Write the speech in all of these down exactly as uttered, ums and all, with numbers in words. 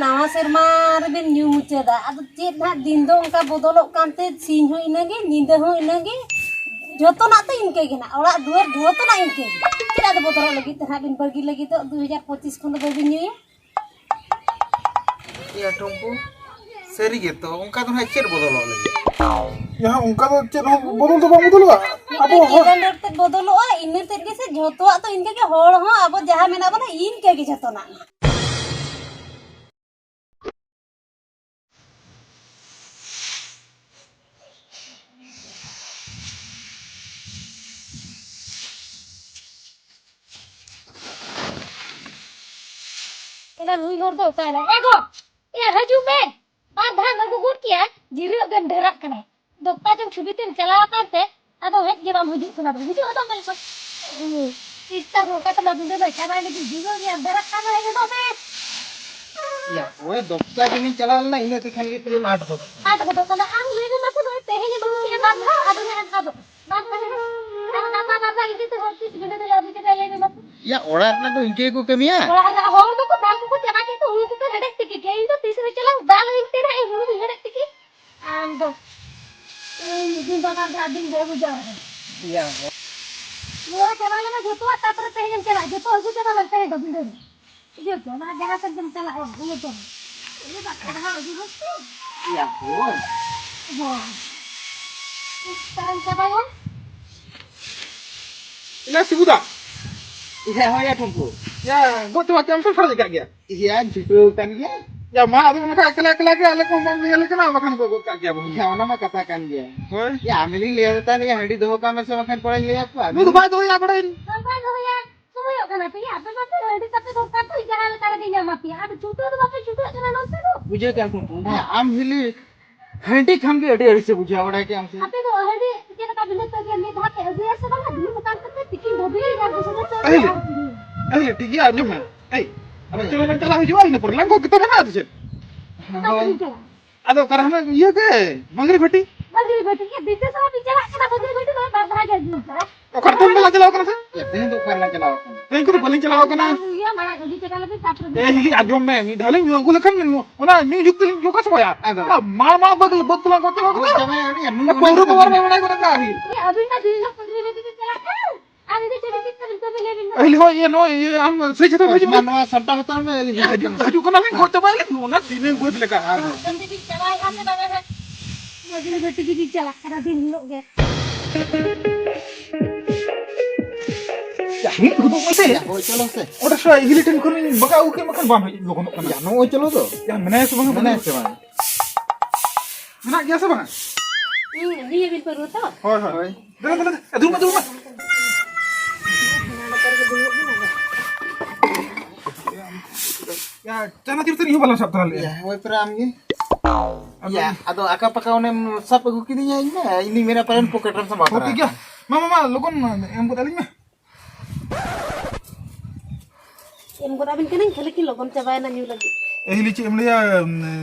ᱱᱟᱣᱟ ᱥᱮᱨᱢᱟ ᱨᱮᱵᱮᱱ ᱧᱩ ᱢᱩᱪᱟᱹᱫᱟ, ᱟᱫᱚ ᱪᱮᱫ ᱱᱟᱦᱟᱜ ᱫᱤᱱ ᱫᱚ ᱚᱱᱠᱟ ᱵᱚᱫᱚᱞᱚᱜ ᱠᱟᱱᱛᱮ, ᱥᱤᱧ ᱦᱚᱸ ᱤᱱᱟᱹᱜᱮ, ᱧᱤᱫᱟᱹ ᱦᱚᱸ ᱤᱱᱟᱹᱜᱮ, ᱡᱷᱚᱛᱚᱱᱟᱜ ᱛᱚ ᱤᱱᱠᱟᱹ ᱜᱮ ᱱᱟᱦᱟᱜ, ᱚᱲᱟᱜ ᱫᱩᱣᱟᱹᱨ ᱡᱷᱚᱛᱚᱱᱟᱜ ᱤᱱᱠᱟᱹ ᱜᱮ᱾ ᱪᱮᱫ ᱟᱫᱚ ᱵᱚᱫᱚᱞᱚᱜ ᱞᱟᱹᱜᱤᱫ ᱛᱮ ᱱᱟᱦᱟᱜ ᱵᱤᱱ ᱵᱟᱹᱜᱤ ᱞᱟᱹᱜᱤᱫ ᱫᱚ? ᱫᱩ ᱦᱟᱡᱟᱨ ᱯᱚᱸᱪᱤᱥ ᱠᱷᱚᱱ ᱫᱚ ᱵᱟᱹᱵᱤᱱ ᱧᱩᱭᱟ᱾ ᱭᱟ ᱴᱩᱢᱯᱩ, ᱥᱟᱹᱨᱤ ᱜᱮᱛᱚ, ᱚᱱᱠᱟ ᱫᱚ ᱱᱟᱦᱟᱜ ᱪᱮᱫ ᱵᱚᱫᱚᱞᱚᱜ ᱞᱟᱹᱜᱤᱫ? ᱡᱟᱦᱟᱸ ᱚᱱᱠᱟ ᱫᱚ ᱪᱮᱫ ᱦᱚᱸ ᱵᱚᱫᱚᱞ ᱫᱚ ᱵᱟᱝ ᱵᱚᱫᱚᱞᱚᱜᱼᱟ᱾ ᱟᱵᱚ ᱦᱚᱲ ᱠᱮᱞᱮᱱᱰᱟᱨ ᱛᱮ ᱵᱚᱫᱚᱞᱚᱜᱼᱟ, ᱤᱱᱟᱹ ᱛᱮᱫ ᱜᱮᱥᱮ ᱡᱷᱚᱛᱚᱣᱟᱜ ᱫᱚ ᱤᱱᱠᱟᱹ ᱜᱮ, ᱦᱚᱲ ᱦᱚᱸ ᱟᱵᱚ ᱡᱟᱦᱟᱸ ᱢᱮᱱᱟᱜ ᱵᱚᱱᱟ ᱤᱱᱠᱟᱹ ᱜᱮ ᱡᱷᱚᱛᱚᱱᱟᱜ᱾ ᱮᱱᱟ ᱱᱩᱭ ᱦᱚᱲ ᱫᱚ ᱚᱠᱟᱭᱮᱱᱟ? ᱮ ᱜᱚ, ᱮ ᱦᱤᱡᱩᱜ ᱢᱮ᱾ ᱵᱟᱨ ᱫᱷᱟᱣ ᱟᱹᱜᱩ ᱜᱚᱫ ᱠᱮᱭᱟ, ᱡᱤᱨᱟᱹᱜ ᱵᱮᱱ ᱰᱷᱮᱨᱟᱜ ᱠᱟᱱᱟ᱾ ᱫᱚᱠᱛᱟ ᱪᱚᱝ ᱪᱷᱩᱵᱤ ᱛᱮᱢ ᱪᱟᱞᱟᱣ ᱟᱠᱟᱱ ᱛᱮ, ᱟᱫᱚ ᱦᱮᱡ ᱜᱮ ᱵᱟᱢ ᱦᱤᱡᱩᱜ ᱠᱟᱱᱟ᱾ ᱦᱤᱡᱩᱜ ᱦᱚᱸ ᱫᱚᱢᱮ ᱥᱚ-, ᱤᱥᱛᱟᱨ ᱦᱚᱸ ᱠᱟᱛᱮ ᱢᱟ ᱫᱩᱫᱟᱹ ᱫᱚ ᱪᱟᱵᱟᱭ ᱞᱟᱹᱜᱤᱫ ᱡᱤᱨᱟᱹᱜ ᱜᱮᱭᱟ, ᱰᱷᱮᱨᱟᱜ ᱠᱟᱱᱟ ᱦᱮᱡ ᱜᱚᱫᱚᱜ ᱢᱮ᱾ ᱭᱟ, ᱳᱭ ᱫᱚᱠᱛᱟ ᱡᱩᱫᱤᱧ ᱪᱟᱞᱟᱣ ᱞᱮᱱᱟ, ᱤᱱᱟᱹ ᱛᱮᱠᱷᱟᱱ ᱜᱮ ᱯᱩᱨᱟᱹ ᱟᱴ ᱜᱚᱫᱚᱜ ᱠᱟᱱᱟ᱾ ᱟᱴ ᱜᱚᱫᱚᱜ ᱠᱟᱱᱟ᱾ ᱟᱢ ᱞᱟᱹᱭ ᱢᱮ ᱢᱟᱥᱮ, ᱱᱚᱜᱼᱚᱭ ᱛᱮᱦᱮᱧ ᱮᱢ ᱟᱹᱜᱩ ᱠᱮᱫᱟ ᱵᱟᱨ ᱫᱷᱟᱣ, ᱟᱫᱚ ᱱᱟᱜ ᱟᱫᱚ ᱵᱟᱝ ᱛᱟᱦᱮᱸ ᱠᱟᱱᱟ᱾ ᱟᱨ ᱜᱟᱯᱟ ᱵᱟᱨ ᱫᱷᱟᱣ ᱤᱫᱤ ᱛᱮ ᱦᱚᱲ ᱛᱤᱥ ᱵᱤᱱᱟᱹ ᱛᱮ ᱟᱹᱜᱩ ᱠᱮᱫᱟ, ᱞᱟᱹᱭ ᱢᱮ ᱢᱟᱥᱮ᱾ ᱭᱟ, ᱚᱲᱟᱜ ᱨᱮᱱᱟᱜ ᱫᱚ ᱤᱱᱠᱟᱹ ᱜᱮᱠᱚ ᱠᱟᱹᱢᱤᱭᱟ᱾ ᱚᱲᱟᱜ ᱨᱮᱱᱟᱜ ᱦᱚᱲ ᱫᱚᱠᱚ ᱫᱟᱞ ᱠᱚᱠᱚ ᱪᱟᱵᱟ ᱠᱮᱫ ᱠᱚ, ᱦᱩᱲᱩ ᱠᱚᱠᱚ ᱦᱮᱲᱦᱮᱫ ᱛᱤᱠᱤ ᱠᱮᱫ᱾ ᱤᱧ ᱫᱚ ᱛᱤᱥ ᱨᱮ ᱪᱟᱞᱟᱣ ᱫᱟᱞ ᱦᱩᱭᱩᱜ ᱛᱮ ᱱᱟᱜ ᱤᱧ ᱦᱩᱲᱩ ᱦᱮᱲᱦᱮᱫ ᱛᱤᱠᱤ᱾ ᱟᱢ ᱫᱚ ᱤᱧ ᱢᱤᱫ ᱫᱤᱱ ᱫᱚ ᱵᱟᱝ ᱟᱨ ᱫᱤᱱ ᱫᱚ ᱵᱩᱡᱷᱟᱹᱣ᱾ ᱭᱟ, ᱦᱳ᱾ ᱱᱚᱣᱟ ᱪᱟᱵᱟ ᱞᱮᱱᱟ ᱡᱚᱛᱚᱣᱟᱜ, ᱛᱟᱨᱯᱚᱨᱮ ᱛᱮᱦᱮᱧ ᱮᱢ ᱪᱟᱞᱟᱜ, ᱡᱚᱛᱚ ᱟᱹᱜᱩ ᱪᱟᱵᱟ ᱞᱮᱱ ᱛᱟᱦᱮᱸ ᱫᱚ ᱵᱤᱸᱰᱟᱹ ᱨᱮ᱾ ᱤᱭᱟᱹ ᱠᱚ, ᱚᱱᱟ ᱡᱟᱦᱟᱸ ᱥᱮᱫ ᱜᱮᱢ ᱪᱟᱞᱟᱜᱼᱟ, ᱤᱭᱟᱹ ᱠᱚ᱾ ᱤᱭᱟᱹ ᱫᱚ ᱯᱟᱲᱦᱟᱣ ᱤᱫᱤ ᱵᱚᱥᱛᱩ᱾ ᱭᱟ, ᱦᱳ᱾ ᱦᱳᱭ᱾ ᱛᱟᱨᱟᱢ ᱪᱟᱵᱟᱭᱟ᱾ ᱤᱱᱟ ᱥᱤᱵᱩᱫᱟ᱾ ᱤᱭᱟ, ᱦᱳᱭ, ᱭᱟ, ᱴᱩᱢᱯᱩ᱾ ᱭᱟ, ᱜᱚᱡ ᱪᱟᱵᱟ ᱠᱮᱫ ᱟᱢ ᱥᱮ ᱥᱟᱨᱮᱡ ᱟᱠᱟᱫ ᱜᱮᱭᱟ? ᱤᱭᱟ, ᱪᱷᱩᱴᱟᱹᱣ ᱠᱟᱱ ᱜᱮᱭᱟ᱾ ᱭᱟ, ᱢᱟ, ᱟᱫᱚ ᱚᱱᱠᱟ ᱮᱠᱞᱟ, ᱮᱠᱞᱟ ᱜᱮ ᱟᱞᱮ ᱠᱚ ᱵᱟᱢ ᱧᱮᱞ ᱠᱟᱱᱟ, ᱵᱟᱠᱷᱟᱱ ᱜᱚᱡ ᱜᱚᱫ ᱠᱟᱜ ᱜᱮᱭᱟ ᱵᱚᱱ᱾ ᱦᱮᱸ, ᱚᱱᱟ ᱢᱟ ᱠᱟᱛᱷᱟ ᱠᱟᱱ ᱜᱮᱭᱟ᱾ ᱦᱳᱭ᱾ ᱭᱟ, ᱟᱢ ᱞᱤᱧ ᱞᱟᱹᱭ ᱟᱫᱮ ᱛᱟᱦᱮᱸᱫ, ᱦᱟᱺᱰᱤ ᱫᱚᱦᱚ ᱠᱟᱜ ᱢᱮᱥᱮ, ᱵᱟᱠᱷᱟᱱ ᱯᱚᱨᱮᱧ ᱞᱟᱹᱭ ᱟᱠᱚᱣᱟ᱾ ᱱᱩᱭ ᱫᱚ ᱵᱟᱭ ᱫᱚᱦᱚᱭᱟ, ᱵᱟᱲᱟᱭ᱾ ᱵᱟᱭ ᱫᱚᱦᱚᱭᱟ᱾ ᱥᱚᱢᱚᱭᱚᱜ ᱠᱟᱱᱟ ᱯᱮ, ᱟᱯᱮ ᱢᱟᱯᱮ ᱦᱟᱺᱰᱤ ᱛᱟᱯᱮ ᱫᱚᱨᱠᱟᱨ ᱫᱚ ᱡᱟᱦᱟᱸ ᱞᱮᱠᱟ ᱨᱮᱜᱮ ᱧᱟᱢ ᱟᱯᱮᱭᱟ᱾ ᱟᱫᱚ ᱪᱷᱩᱴᱟᱹᱣ ᱫᱚ ᱵᱟᱯᱮ ᱪᱷᱩᱴᱟᱹᱜ ᱠᱟᱱᱟ ᱱᱚᱛᱮ ᱫᱚ᱾ ᱵᱩᱡᱷᱟᱹᱣ ᱠᱮᱜᱼᱟᱢ ᱠᱩᱢᱯᱩ, ᱟᱢ ᱦᱤᱞᱤ ᱦᱟᱺᱰᱤ ᱠᱷᱟᱱ ᱜᱮ ᱟᱹᱰᱤ ᱟᱹᱲᱤᱥ ᱮ ᱵᱩᱡᱷᱟᱹᱣᱟ, ᱵᱟᱲᱟᱭ ᱠᱮᱜᱼᱟᱢ ᱥᱮ? ᱟᱯᱮ ᱫᱚ ᱦᱟᱺᱰᱤ ᱪᱮᱫ ᱞᱮᱠᱟ ᱵᱤᱱᱟᱹ ᱛᱮᱜᱮ ᱢᱤᱫ ᱫᱷᱟᱣ ᱯᱮ ᱟᱹᱜᱩᱭᱟ ᱥᱮ ᱵᱟᱝᱟ? ᱫᱤᱱ ᱠᱟᱱ ᱛᱟᱯᱮ ᱛᱤᱠᱤᱱ ᱫᱷᱟᱹᱵᱤᱡ ᱟᱨ ᱵᱩᱥᱩᱵ ᱨᱮ ᱪᱟᱣᱞᱮ ᱮᱭ, ᱟᱨ ᱦᱩᱲᱩ᱾ ᱮᱭ, ᱴᱷᱤᱠ ᱜᱮᱭᱟ, ᱟᱸᱡᱚᱢ ᱢᱮ᱾ ᱮᱭ, ᱟᱫᱚ ᱪᱚᱞᱚ ᱵᱚᱱ ᱪᱟᱞᱟᱣ ᱦᱤᱡᱩᱜᱼᱟ, ᱤᱱᱟᱹ ᱯᱚᱨᱮ ᱞᱟᱝ ᱜᱚᱜ ᱠᱟᱛᱮ ᱢᱮᱱᱟᱜᱼᱟ, ᱟᱫᱚ ᱪᱮᱫ? ᱚᱠᱟ ᱛᱮᱵᱤᱱ ᱪᱟᱞᱟᱜᱼᱟ? ᱟᱫᱚ ᱚᱠᱟᱨᱮ ᱦᱟᱱᱟ ᱤᱭᱟᱹ ᱜᱮ, ᱢᱟᱹᱜᱽᱨᱤ ᱵᱷᱟᱹᱴᱤ? ᱢᱟᱹᱜᱽᱨᱤ ᱵᱷᱟᱹᱴᱤ ᱜᱮ, ᱫᱤᱥᱟᱹ ᱥᱟᱞᱟᱜ ᱵᱤᱱ ᱪᱟᱞᱟᱜ ᱠᱟᱱᱟ, ᱢᱟᱹᱜᱽᱨᱤ ᱵᱷᱟᱹᱴᱤ ᱫᱚ ᱵᱟᱨ ᱫᱷᱟᱣ ᱜᱮ ᱟᱹᱜᱩ ᱠᱟᱜᱼᱟ᱾ ᱚᱠᱟ ᱨᱮ ᱛᱮᱦᱮᱧ ᱵᱮᱞᱟ ᱪᱟᱞᱟᱣ ᱠᱟᱱᱟ ᱥᱮ? ᱮ, ᱛᱮᱦᱮᱧ ᱫᱚ ᱚᱠᱟ ᱨᱮᱞᱟᱝ ᱪᱟᱞᱟᱣ ᱠᱟᱱᱟ? ᱤᱧ ᱠᱚᱫᱚ ᱵᱟᱹᱞᱤᱧ ᱪᱟᱞᱟᱣ ᱠᱟᱱᱟ᱾ ᱦᱩᱭᱩᱜᱼᱟ, ᱢᱟᱲᱟᱝ ᱤᱫᱤ ᱪᱟᱞᱟᱣ ᱞᱮᱯᱮ, ᱛᱟᱯᱚᱨᱮ ᱮ, ᱤᱭᱟᱹ, ᱟᱸᱡᱚᱢ ᱢᱮ, ᱢᱤᱫ ᱫᱷᱟᱣ ᱞᱤᱧ ᱟᱹᱜᱩ ᱞᱮᱠᱷᱟᱱ ᱚᱱᱟ ᱧᱩ ᱡᱩᱜᱽ ᱛᱮᱞᱤᱧ ᱡᱳᱜᱟ ᱪᱟᱵᱟᱭᱟ᱾ ᱟᱫᱚ ᱢᱟᱲ ᱢᱟᱲ ᱵᱟᱹᱫ, ᱵᱟᱹᱫ ᱛᱚᱞᱟ ᱠᱚ ᱪᱟᱵᱟ ᱠᱟᱛᱮ ᱦᱳᱭ, ᱪᱟᱵᱟᱭᱟ, ᱟᱹᱰᱤ ᱟᱹᱰᱤ ᱯᱟᱹᱣᱨᱟᱹ ᱠᱚ ᱵᱟᱨ ᱵᱟᱨ ᱚᱱᱟ ᱠᱚ ᱨᱟᱠᱟᱵ ᱦᱩᱭᱩᱜ᱾ ᱮ, ᱟᱹᱵᱤᱱ ᱢᱟ ᱫᱤᱱ ᱦᱤᱞᱳᱜ ᱯᱟᱹᱣᱨᱟᱹ ᱨᱮᱜᱮ ᱵᱤᱱ ᱪᱟᱞᱟᱜ ᱠᱟᱱ᱾ ᱟᱨ ᱤᱫᱤ ᱪᱮᱫ ᱵᱤᱱ ᱪᱤᱠᱟᱹ ᱵᱤᱱ ᱠᱟᱹᱢᱤ ᱞᱟᱹᱭ ᱵᱤᱱ ᱢᱟ? ᱟᱹᱞᱤᱧ ᱦᱚᱸ ᱤᱭᱟᱹ, ᱱᱚᱜᱼᱚᱭ ᱤᱭᱟᱹ, ᱟᱢ ᱥᱮ ᱪᱮᱫ ᱦᱤᱡᱩᱜ ᱢᱟ, ᱠᱟᱱᱟ? ᱱᱚᱣᱟ ᱥᱟᱢᱴᱟᱣ ᱦᱟᱛᱟᱲ ᱢᱮ, ᱟᱹᱞᱤᱧ ᱦᱤᱡᱩᱜ ᱠᱟᱱᱟ᱾ ᱦᱤᱡᱩᱜ ᱠᱟᱱᱟᱞᱤᱧ, ᱜᱚᱡ ᱪᱟᱵᱟᱭ ᱞᱤᱧ, ᱚᱱᱟ ᱫᱤᱱᱟᱹᱢ ᱜᱚᱡ ᱞᱮᱠᱟ᱾ ᱟᱨ ᱡᱩᱫᱤ ᱵᱤᱱ ᱪᱟᱵᱟᱭ ᱠᱷᱟᱱ ᱫᱚ ᱛᱚᱵᱮ ᱦᱟᱸᱜ ᱢᱟᱹᱡᱷᱤ ᱵᱟᱹᱴᱤ ᱜᱮ ᱵᱤᱱ ᱪᱟᱞᱟᱜ ᱠᱟᱱᱟ ᱫᱤᱱ ᱦᱤᱞᱳᱜ ᱜᱮ᱾ ᱡᱟᱹᱯᱤᱫ ᱜᱚᱫᱚᱜ ᱢᱮᱥᱮ᱾ ᱭᱟ, ᱦᱳᱭ, ᱪᱚᱞᱚ ᱥᱮ᱾ ᱚᱸᱰᱮ ᱥᱮ ᱦᱤᱞᱤ ᱴᱷᱮᱱ ᱠᱷᱚᱱᱤᱧ ᱵᱟᱜᱟᱣ ᱟᱹᱜᱩ ᱠᱮᱫ, ᱵᱟᱠᱷᱟᱱ ᱵᱟᱝ ᱦᱩᱭᱩᱜ ᱞᱚᱜᱚᱱᱚᱜ ᱠᱟᱱᱟ᱾ ᱭᱟ, ᱱᱚᱜᱼᱚᱭ ᱪᱚᱞᱚ ᱫᱚ᱾ ᱭᱟ, ᱢᱮᱱᱟᱭᱟ ᱥᱮ ᱵᱟᱝ? ᱢᱮᱱᱟᱭᱟ ᱥᱮ ᱵᱟᱝ? ᱢᱮᱱᱟᱜ ᱜᱮᱭᱟ ᱥᱮ ᱵᱟᱝ? ᱤᱧ, ᱤᱧ ᱟᱹᱵᱤᱱ ᱯᱟᱹᱨᱣᱟᱹ ᱛᱚ? ᱦᱳᱭ, ᱦᱳᱭ᱾ ᱦᱳᱭ᱾ ᱫᱮᱞᱟ, ᱫᱮᱞᱟ, ᱫᱮᱞᱟ᱾ ᱮ, ᱫᱩᱲᱩᱵ ᱢᱮ, ᱫᱩᱲᱩᱵ ᱢᱮ᱾ ᱭᱟ, ᱪᱟᱱᱟᱪᱩᱨ ᱛᱮ ᱤᱧ ᱦᱚᱸ ᱵᱟᱞᱟᱝ ᱥᱟᱵ ᱛᱟᱨᱟ ᱞᱮᱫᱼᱟ᱾ ᱭᱟ, ᱦᱳᱭ ᱯᱮᱨᱟ ᱟᱢ ᱜᱮ᱾ ᱟᱫᱚ ᱭᱟ, ᱟᱫᱚ ᱟᱠᱟ ᱯᱟᱠᱟ ᱚᱱᱮᱢ ᱥᱟᱵ ᱟᱹᱜᱩ ᱠᱤᱫᱤᱧᱟ ᱤᱧ ᱢᱟ, ᱤᱧ ᱫᱩᱧ ᱢᱮᱱᱟ ᱯᱟᱞᱮᱱ ᱯᱚᱠᱮᱴ ᱨᱮᱢ ᱥᱟᱢᱵᱟᱣ ᱦᱳᱭ, ᱛᱟᱨᱟ ᱴᱷᱤᱠ ᱜᱮᱭᱟ᱾ ᱟᱠᱟᱫᱼᱟ᱾ ᱢᱟ, ᱢᱟ, ᱢᱟ, ᱞᱚᱜᱚᱱ ᱮᱢ ᱜᱚᱫ ᱟᱹᱞᱤᱧ ᱢᱮ᱾ ᱮᱢ ᱜᱚᱫ ᱟᱵᱤᱱ ᱠᱟᱹᱱᱟᱹᱧ, ᱠᱷᱟᱹᱞᱤ ᱠᱤᱱ ᱞᱚᱜᱚᱱ ᱪᱟᱵᱟᱭᱮᱱᱟ ᱧᱩ ᱞᱟᱹᱜᱤᱫ᱾ ᱮ ᱦᱤᱞᱤ, ᱪᱮᱫ ᱮᱢ ᱞᱟᱹᱭᱟ, ᱩᱢ,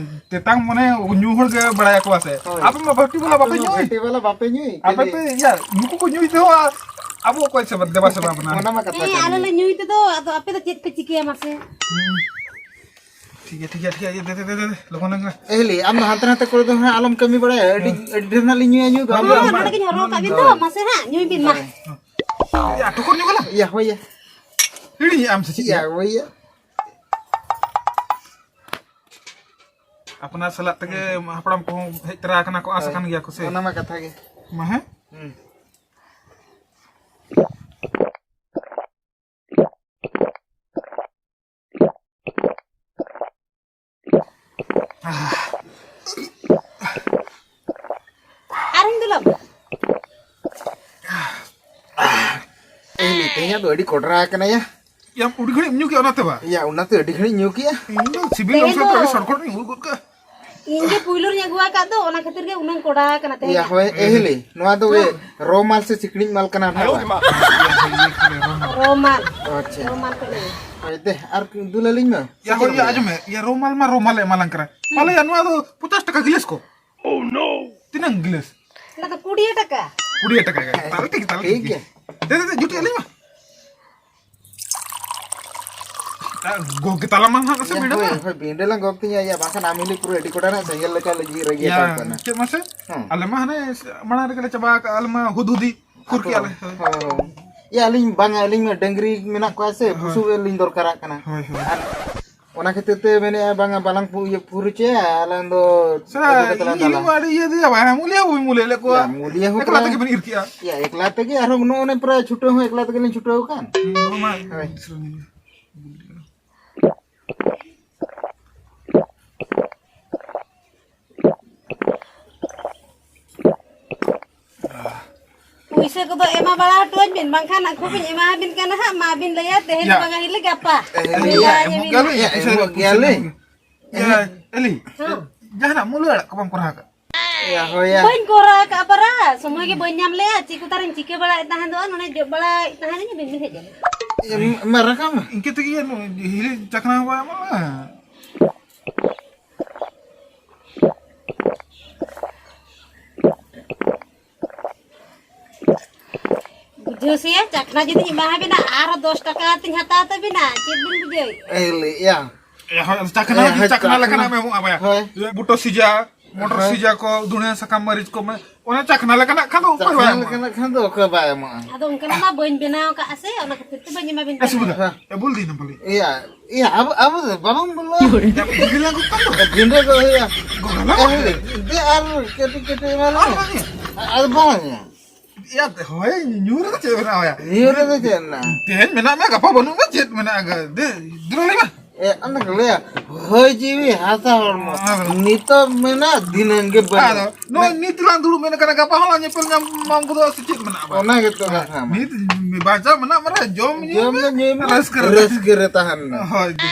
ᱛᱮᱛᱟᱝ ᱢᱚᱱᱮ ᱧᱩ ᱦᱚᱲ ᱜᱮ ᱵᱟᱲᱟᱭᱟᱠᱚ ᱥᱮ᱾ ᱦᱳᱭ᱾ ᱟᱯᱮ ᱢᱟ ᱵᱷᱟᱹᱴᱤ ᱵᱟᱞᱟ ᱟᱯᱮ ᱵᱟᱯᱮ ᱢᱟ ᱧᱩᱭ᱾ ᱵᱷᱟᱹᱴᱤ ᱵᱟᱞᱟ ᱵᱟᱯᱮ ᱧᱩᱭ, ᱟᱯᱮ ᱠᱷᱟᱹᱞᱤ ᱯᱮ, ᱤᱭᱟ, ᱱᱩᱠᱩ ᱠᱚ ᱧᱩᱭ ᱛᱮᱦᱚᱸ ᱟᱵᱚ ᱚᱠᱚᱭ ᱥᱮᱵᱟ, ᱫᱮᱵᱟ ᱥᱮᱵᱟ ᱵᱚᱱᱟ? ᱚᱱᱟ ᱢᱟ ᱠᱟᱛᱷᱟ ᱦᱮᱸ, ᱠᱟᱱ ᱟᱞᱮ ᱜᱮ᱾ ᱞᱮ ᱧᱩᱭ ᱛᱮᱫᱚ, ᱟᱫᱚ ᱟᱯᱮ ᱫᱚ ᱪᱮᱫ ᱯᱮ ᱪᱤᱠᱟᱹᱭᱟ ᱢᱟᱥᱮ? ᱦᱩᱸ᱾ ᱴᱷᱤᱠ ᱜᱮᱭᱟ, ᱴᱷᱤᱠ ᱜᱮᱭᱟ, ᱴᱷᱤᱠ ᱜᱮᱭᱟ, ᱫᱮ, ᱫᱮ, ᱫᱮ, ᱫᱮ, ᱞᱚᱜᱚᱱ ᱞᱮᱱ ᱜᱮ᱾ ᱮ ᱦᱤᱞᱤ, ᱟᱢ ᱫᱚ ᱦᱟᱱᱛᱮ ᱱᱟᱛᱮ ᱠᱚᱨᱮ ᱫᱚ ᱦᱟᱸᱜ ᱟᱞᱚᱢ ᱠᱟᱹᱢᱤ ᱵᱟᱲᱟᱭᱟ, ᱟᱹᱰᱤ, ᱦᱮᱸ᱾ ᱟᱹᱰᱤ ᱰᱷᱮᱨ ᱱᱟᱜ ᱞᱤᱧ ᱧᱩᱭᱟ, ᱧᱩ ᱫᱚ᱾ ᱦᱳᱭ, ᱟᱞᱚᱢ ᱦᱳᱭ, ᱧᱩᱭᱟ᱾ ᱱᱚᱰᱮ ᱜᱮᱧ ᱦᱚᱨᱦᱚ ᱠᱟᱜ ᱵᱤᱱ ᱫᱚ, ᱦᱳᱭ᱾ ᱢᱟᱥᱮ ᱦᱟᱸᱜ, ᱧᱩᱭ ᱵᱤᱱ ᱢᱟ᱾ ᱦᱳᱭ᱾ ᱮ, ᱟᱴᱚᱠᱚᱨ ᱧᱚᱜ ᱟᱞᱟᱝ᱾ ᱤᱭᱟ, ᱦᱳᱭ, ᱭᱟ᱾ ᱦᱤᱲᱤᱧᱮᱜ ᱟᱢ ᱥᱮ ᱪᱮᱫ ᱭᱟ, ᱭᱟ? ᱦᱳᱭ, ᱭᱟ᱾ ᱟᱯᱱᱟᱨ ᱥᱟᱞᱟᱜ ᱛᱮᱜᱮ ᱦᱟᱯᱲᱟᱢ ᱠᱚᱦᱚᱸ ᱦᱮᱡ ᱛᱚᱨᱟ ᱟᱠᱟᱱᱟ ᱠᱚ, ᱟᱸᱥ ᱦᱳᱭ᱾ ᱟᱠᱟᱱ ᱜᱮᱭᱟ ᱠᱚ ᱥᱮ᱾ ᱚᱱᱟ ᱢᱟ ᱠᱟᱛᱷᱟ ᱜᱮ᱾ ᱢᱟ ᱦᱮᱸ? ᱦᱩᱸ᱾ ᱟᱨᱦᱚᱸᱧ ᱫᱩᱞᱟᱢ᱾ ᱮ ᱦᱤᱞᱤ, ᱛᱮᱦᱮᱧᱟᱜ ᱫᱚ ᱟᱹᱰᱤ ᱠᱚᱰᱨᱟ ᱟᱠᱟᱱᱟ ᱭᱟ᱾ ᱭᱟᱢ, ᱩᱰᱤ ᱜᱷᱟᱹᱲᱤᱡ ᱮᱢ ᱧᱩ ᱠᱮᱜᱼᱟ ᱚᱱᱟᱛᱮ ᱵᱟ? ᱭᱟ, ᱚᱱᱟᱛᱮ ᱟᱹᱰᱤ ᱜᱷᱟᱹᱲᱤᱡ ᱧᱩ ᱠᱮᱜᱼᱟ᱾ ᱤᱧ ᱫᱚ ᱥᱤᱵᱤᱞ ᱛᱮᱦᱮᱧ ᱚᱝᱥᱚ ᱛᱮ ᱫᱚ ᱟᱹᱰᱤ ᱥᱚᱴ ᱠᱚᱴ ᱤᱧ ᱩᱰᱩᱠ ᱜᱚᱫ ᱠᱟᱜᱼᱟ᱾ ᱤᱧ ᱜᱮ ᱯᱩᱭᱞᱩ ᱨᱤᱧ ᱟᱹᱜᱩ ᱟᱠᱟᱫ ᱫᱚ, ᱚᱱᱟ ᱠᱷᱟᱹᱛᱤᱨ ᱜᱮ ᱩᱱᱟᱹᱝ ᱠᱚᱰᱨᱟ ᱟᱠᱟᱱᱟ ᱛᱮᱦᱮᱧ ᱭᱟ, ᱫᱚ᱾ ᱦᱳᱭ, ᱮ ᱦᱤᱞᱤ, ᱱᱚᱣᱟ ᱫᱚ ᱦᱮᱸ᱾ ᱨᱚ ᱢᱟᱞ ᱥᱮ ᱥᱤᱠᱲᱤᱡ ᱢᱟᱞ ᱠᱟᱱᱟ ᱱᱟᱦᱟᱜ ᱵᱟ? ᱨᱚ ᱢᱟᱞ᱾ ᱟᱪᱪᱷᱟ᱾ ᱨᱚ ᱢᱟᱞ ᱠᱟᱱᱟ᱾ ᱦᱳᱭ, ᱫᱮ, ᱟᱨ ᱫᱩᱞ ᱟᱹᱞᱤᱧ ᱢᱮ᱾ ᱭᱟ, ᱦᱳᱭ, ᱭᱟ, ᱟᱸᱡᱚᱢ ᱢᱮ᱾ ᱭᱟ, ᱨᱚ ᱢᱟᱞ ᱢᱟ ᱨᱚ ᱢᱟᱞ ᱮ ᱮᱢᱟᱞᱟᱝ ᱠᱟᱱᱟ᱾ ᱦᱩᱸ᱾ ᱯᱟᱞᱮ ᱭᱟ, ᱱᱚᱣᱟ ᱫᱚ ᱯᱚᱪᱟᱥ ᱴᱟᱠᱟ ᱜᱤᱞᱟᱹᱥ ᱠᱚ᱾ ᱛᱤᱱᱟᱹᱝ ᱜᱤᱞᱟᱹᱥ? ᱚᱱᱟ ᱫᱚ ᱠᱩᱲᱤ ᱴᱟᱠᱟ᱾ ᱠᱩᱲᱤ ᱴᱟᱠᱟ ᱜᱮ᱾ ᱛᱟᱦᱞᱮ ᱴᱷᱤᱠ, ᱛᱟᱦᱞᱮ ᱴᱷᱤᱠ ᱴᱷᱤᱠ ᱜᱮᱭᱟ᱾ ᱜᱮᱭᱟ᱾ ᱫᱮ, ᱫᱮ, ᱫᱮ, ᱡᱩᱴᱤᱡ ᱟᱹᱞᱤᱧ ᱢᱟ᱾ ᱜᱚᱜ ᱜᱮ ᱛᱟᱞᱟᱝ ᱢᱟ ᱦᱟᱸᱜ ᱥᱮ ᱵᱤᱸᱰᱟᱹ ᱢᱟ᱾ ᱦᱳᱭ, ᱵᱤᱸᱰᱟᱹ ᱞᱟᱝ ᱜᱚᱜ ᱛᱤᱧᱟ, ᱭᱟ, ᱵᱟᱝᱠᱷᱟᱱ ᱟᱢ ᱦᱤᱞᱤ ᱯᱩᱨᱟᱹ ᱟᱹᱰᱤ ᱠᱚᱰᱟ ᱨᱮᱱᱟᱜ ᱥᱮᱸᱜᱮᱞ ᱞᱮᱠᱟ ᱞᱮ ᱡᱤ ᱨᱟᱹᱜᱤ ᱟᱠᱟᱱ ᱠᱟᱱᱟ᱾ ᱪᱮᱫ ᱢᱟᱥᱮ? ᱦᱮᱸ᱾ ᱟᱞᱮ ᱢᱟ ᱦᱟᱱᱮ ᱢᱟᱲᱟᱝ ᱨᱮᱜᱮ ᱞᱮ ᱪᱟᱵᱟ ᱟᱠᱟᱜᱼᱟ, ᱟᱞᱮ ᱢᱟ ᱦᱩᱫ ᱦᱩᱫᱤ ᱠᱷᱩᱨ ᱠᱮᱜᱼᱟ ᱞᱮ᱾ ᱦᱳᱭ᱾ ᱦᱳᱭ, ᱦᱳᱭ᱾ ᱭᱟ, ᱟᱹᱞᱤᱧ ᱵᱟᱝᱟ, ᱟᱹᱞᱤᱧ ᱢᱟ ᱰᱟᱹᱝᱨᱤ ᱢᱮᱱᱟᱜ ᱠᱚᱣᱟ ᱥᱮ, ᱦᱳᱭ᱾ ᱵᱩᱥᱩᱵ ᱞᱤᱧ ᱫᱚᱨᱠᱟᱨᱟᱜ ᱠᱟᱱᱟ᱾ ᱦᱳᱭ, ᱦᱳᱭ᱾ ᱟᱨ ᱚᱱᱟ ᱠᱷᱟᱹᱛᱤᱨ ᱛᱮ ᱢᱮᱱᱮᱫᱼᱟ, ᱵᱟᱝᱟ, ᱵᱟᱞᱟᱝ ᱯᱩ-, ᱤᱭᱟᱹ, ᱯᱩᱨᱩᱪᱮᱭᱟ, ᱟᱞᱟᱝ ᱫᱚ ᱥᱮ ᱟᱹᱜᱩ ᱠᱟᱛᱮ ᱞᱟᱝ ᱤᱧ ᱫᱟᱞᱟ᱾ ᱢᱟ ᱟᱹᱰᱤ ᱤᱭᱟᱹ ᱫᱮᱭᱟ, ᱵᱟᱭ ᱢᱩᱞᱤᱭᱟ, ᱵᱟᱹᱧ ᱢᱩᱞᱤᱭᱟ ᱞᱮᱫ ᱠᱚᱣᱟ᱾ ᱭᱟ, ᱢᱩᱞᱤᱭᱟ ᱦᱚᱸ ᱮᱠᱞᱟ ᱯᱨᱟᱭ ᱛᱮᱜᱮ ᱵᱮᱱ ᱤᱨ ᱠᱮᱜᱼᱟ᱾ ᱭᱟ, ᱮᱠᱞᱟ ᱛᱮᱜᱮ, ᱟᱨᱦᱚᱸ ᱱᱚᱜᱼᱚ ᱱᱚᱰᱮ ᱯᱨᱟᱭ ᱪᱷᱩᱴᱟᱹᱣ ᱦᱚᱸ ᱮᱠᱞᱟ ᱛᱮᱜᱮ ᱞᱤᱧ ᱪᱷᱩᱴᱟᱹᱣ ᱟᱠᱟᱱ᱾ ᱦᱩᱸ, ᱱᱚᱣᱟ ᱢᱟ ᱦᱳᱭ᱾ ᱯᱩᱭᱥᱟᱹ ᱠᱚᱫᱚ ᱮᱢᱟ ᱵᱟᱲᱟ ᱦᱚᱴᱚᱣᱟᱹᱧ ᱵᱤᱱ, ᱵᱟᱝᱠᱷᱟᱱ ᱟᱹᱠᱷᱩ ᱵᱤᱱ ᱮᱢᱟ ᱵᱤᱱ ᱠᱟᱱᱟ ᱦᱟᱸᱜ, ᱢᱟ ᱵᱤᱱ ᱞᱟᱹᱭᱟ ᱛᱮᱦᱮᱧ ᱭᱟ᱾ ᱵᱟᱝᱟ ᱦᱤᱞᱤ ᱜᱟᱯᱟ᱾ ᱮ, ᱦᱮᱸ, ᱞᱟᱹᱭᱟ ᱭᱟ, ᱡᱮ ᱮᱢᱚᱜ ᱵᱤᱱ ᱜᱮᱭᱟᱞᱤᱧ, ᱭᱟ, ᱯᱩᱭᱥᱟᱹ ᱮᱢᱚᱜ ᱜᱮᱭᱟᱞᱤᱧ᱾ ᱭᱟ, ᱮᱞᱤ, ᱦᱮᱸ᱾ ᱡᱟᱦᱟᱱᱟᱜ ᱢᱩᱞᱟᱹ ᱟᱲᱟᱜ ᱠᱚ ᱵᱟᱢ ᱠᱚᱨᱟᱣ ᱟᱠᱟᱫ? ᱭᱟ, ᱦᱳᱭ, ᱭᱟ᱾ ᱵᱟᱹᱧ ᱠᱚᱨᱟᱣ ᱟᱠᱟᱫ ᱯᱟᱨᱟ, ᱥᱚᱢᱚᱭ ᱜᱮ ᱵᱟᱹᱧ ᱧᱟᱢ ᱞᱮᱜᱼᱟ᱾ ᱪᱮᱫ ᱠᱚ ᱛᱟᱨᱤᱧ ᱪᱤᱠᱟᱹ ᱵᱟᱲᱟᱭᱮᱫ ᱛᱟᱦᱮᱸ ᱫᱚ, ᱱᱚᱰᱮ ᱡᱚᱜ ᱵᱟᱲᱟᱭᱮᱫ ᱛᱟᱦᱮᱸ ᱫᱚᱧ, ᱟᱹᱵᱤᱱ ᱵᱤᱱ ᱦᱮᱡ ᱮᱱᱟ᱾ ᱮ, ᱢᱟ ᱨᱟᱠᱟᱵ ᱢᱮ᱾ ᱤᱱᱠᱟᱹ ᱛᱮᱜᱮ ᱦᱤᱞᱤ ᱪᱟᱠᱷᱱᱟ ᱦᱚᱸ ᱵᱟᱭ ᱮᱢᱚᱜᱼᱟ᱾ ᱵᱩᱡᱷᱟᱹᱣ ᱥᱮ, ᱪᱟᱠᱷᱱᱟ ᱡᱩᱫᱤᱧ ᱮᱢᱟ ᱵᱤᱱᱟ, ᱟᱨᱦᱚᱸ ᱫᱚᱥ ᱴᱟᱠᱟ ᱛᱤᱧ ᱦᱟᱛᱟᱣ ᱛᱟᱹᱵᱤᱱᱟ᱾ ᱪᱮᱫ ᱵᱤᱱ ᱵᱩᱡᱷᱟᱹᱣ? ᱮ, ᱞᱟᱹᱭᱮᱜᱼᱟ᱾ ᱮ, ᱦᱳᱭ, ᱪᱟᱠᱷᱱᱟ ᱮ, ᱦᱚᱸ ᱦᱳᱭ, ᱪᱟᱠᱷᱱᱟ ᱪᱟᱠᱷᱱᱟ᱾ ᱞᱮᱠᱟᱱᱟᱜ ᱮᱢ ᱮᱢᱚᱜᱼᱟ ᱵᱟᱭᱟ᱾ ᱦᱳᱭ᱾ ᱵᱩᱴᱟᱹ ᱥᱤᱡᱟ, ᱢᱚᱴᱚᱨ ᱦᱳᱭ᱾ ᱥᱤᱡᱟ ᱠᱚ, ᱫᱷᱩᱱᱤᱭᱟᱹ ᱥᱟᱠᱟᱢ, ᱢᱟᱹᱨᱤᱪ ᱠᱚ, ᱢᱮ-, ᱚᱱᱟ ᱪᱟᱠᱷᱱᱟ ᱞᱮᱠᱟᱱᱟᱜ ᱠᱷᱟᱱ ᱫᱚ ᱚᱠᱚᱭ ᱵᱟᱭ ᱪᱟᱠᱷᱱᱟ ᱮᱢᱚᱜᱼᱟ? ᱞᱮᱠᱟᱱᱟᱜ ᱠᱷᱟᱱ ᱫᱚ ᱚᱠᱚᱭ ᱵᱟᱭ ᱮᱢᱚᱜᱼᱟ᱾ ᱟᱫᱚ ᱚᱱᱠᱟᱱᱟᱜ ᱢᱟ ᱵᱟᱹᱧ ᱵᱮᱱᱟᱣ ᱠᱟᱜᱼᱟ ᱥᱮ, ᱚᱱᱟ ᱠᱷᱟᱹᱛᱤᱨ ᱛᱮ ᱵᱟᱹᱧ ᱮᱢᱟ ᱵᱤᱱ ᱮ, ᱠᱟᱱᱟ᱾ ᱥᱩᱵᱤᱫᱷᱟ᱾ ᱮ, ᱵᱩᱞ ᱫᱤᱱ ᱵᱚᱞᱮ᱾ ᱮᱭᱟ, ᱮᱭᱟ, ᱟᱵᱚ, ᱟᱵᱚ ᱫᱚ ᱵᱟᱵᱚᱱ ᱵᱚᱞᱚ᱾ ᱮ, ᱵᱩᱞ ᱫᱤᱱ ᱞᱟᱝ ᱠᱚ ᱠᱟᱱ ᱫᱚ᱾ ᱮ, ᱵᱤᱸᱰᱟᱹ ᱠᱚ ᱦᱩᱭᱩᱜᱼᱟ᱾ ᱜᱚᱜᱚ ᱞᱟᱝ ᱮ, ᱵᱚᱞᱮ᱾ ᱫᱮ ᱟᱨ ᱠᱟᱹᱴᱤᱡ ᱠᱟᱹᱴᱤᱡ ᱮᱢᱟ ᱞᱮ ᱟᱨ ᱢᱮ᱾ ᱵᱟᱝ ᱭᱟ᱾ ᱟᱨ ᱵᱟᱝ ᱭᱟ᱾ ᱭᱟ, ᱦᱳᱭ, ᱧᱩ ᱨᱮᱫᱚ ᱪᱮᱫ ᱢᱮᱱᱟᱜᱼᱟ, ᱦᱳᱭᱟ? ᱧᱩ ᱨᱮᱫᱚ ᱪᱮᱫ ᱢᱮᱱᱟᱜᱼᱟ? ᱛᱮᱦᱮᱧ ᱢᱮᱱᱟᱜ ᱢᱮ, ᱜᱟᱯᱟ ᱵᱟᱹᱱᱩᱜ ᱢᱮ, ᱪᱮᱫ ᱢᱮᱱᱟᱜᱼᱟ? ᱫᱮ, ᱫᱩᱞᱟᱹᱲᱤ ᱢᱟ᱾ ᱮ, ᱚᱱᱟ ᱠᱚ ᱞᱟᱹᱭᱟ, ᱦᱚᱭ ᱡᱤᱣᱤ ᱦᱟᱥᱟ ᱦᱚᱲᱢᱚ᱾ ᱦᱮᱸ᱾ ᱱᱤᱛᱚᱜ ᱢᱮᱱᱟᱜ, ᱫᱷᱤᱱᱟᱹᱝ ᱜᱮ ᱵᱟᱹᱱᱩᱜ᱾ ᱟᱫᱚ, ᱱᱚᱜᱼᱚᱭ ᱱᱤᱛ ᱞᱟᱝ ᱫᱩᱲᱩᱵ ᱢᱮᱱ ᱠᱟᱱᱟ, ᱜᱟᱯᱟ ᱦᱚᱸ ᱞᱟᱝ ᱧᱮᱯᱮᱞ ᱧᱟᱢ, ᱧᱟᱢ ᱜᱚᱫᱚᱜᱼᱟ ᱥᱮ ᱪᱮᱫ ᱢᱮᱱᱟᱜᱼᱟ? ᱚᱱᱟ ᱜᱮᱛᱚ ᱠᱟᱛᱷᱟ ᱢᱟ᱾ ᱱᱤᱛ ᱵᱟᱧᱪᱟᱣ ᱢᱮᱱᱟᱜ ᱢᱮ ᱨᱮ, ᱡᱚᱢ ᱧᱩᱭ ᱡᱚᱢ ᱢᱮ, ᱫᱚ ᱧᱩᱭ ᱢᱮ, ᱨᱟᱹᱥᱠᱟᱹ ᱨᱮ ᱨᱟᱹᱥᱠᱟᱹ ᱨᱮ ᱛᱟᱦᱮᱱ ᱢᱮ᱾ ᱦᱳᱭ, ᱫᱤ᱾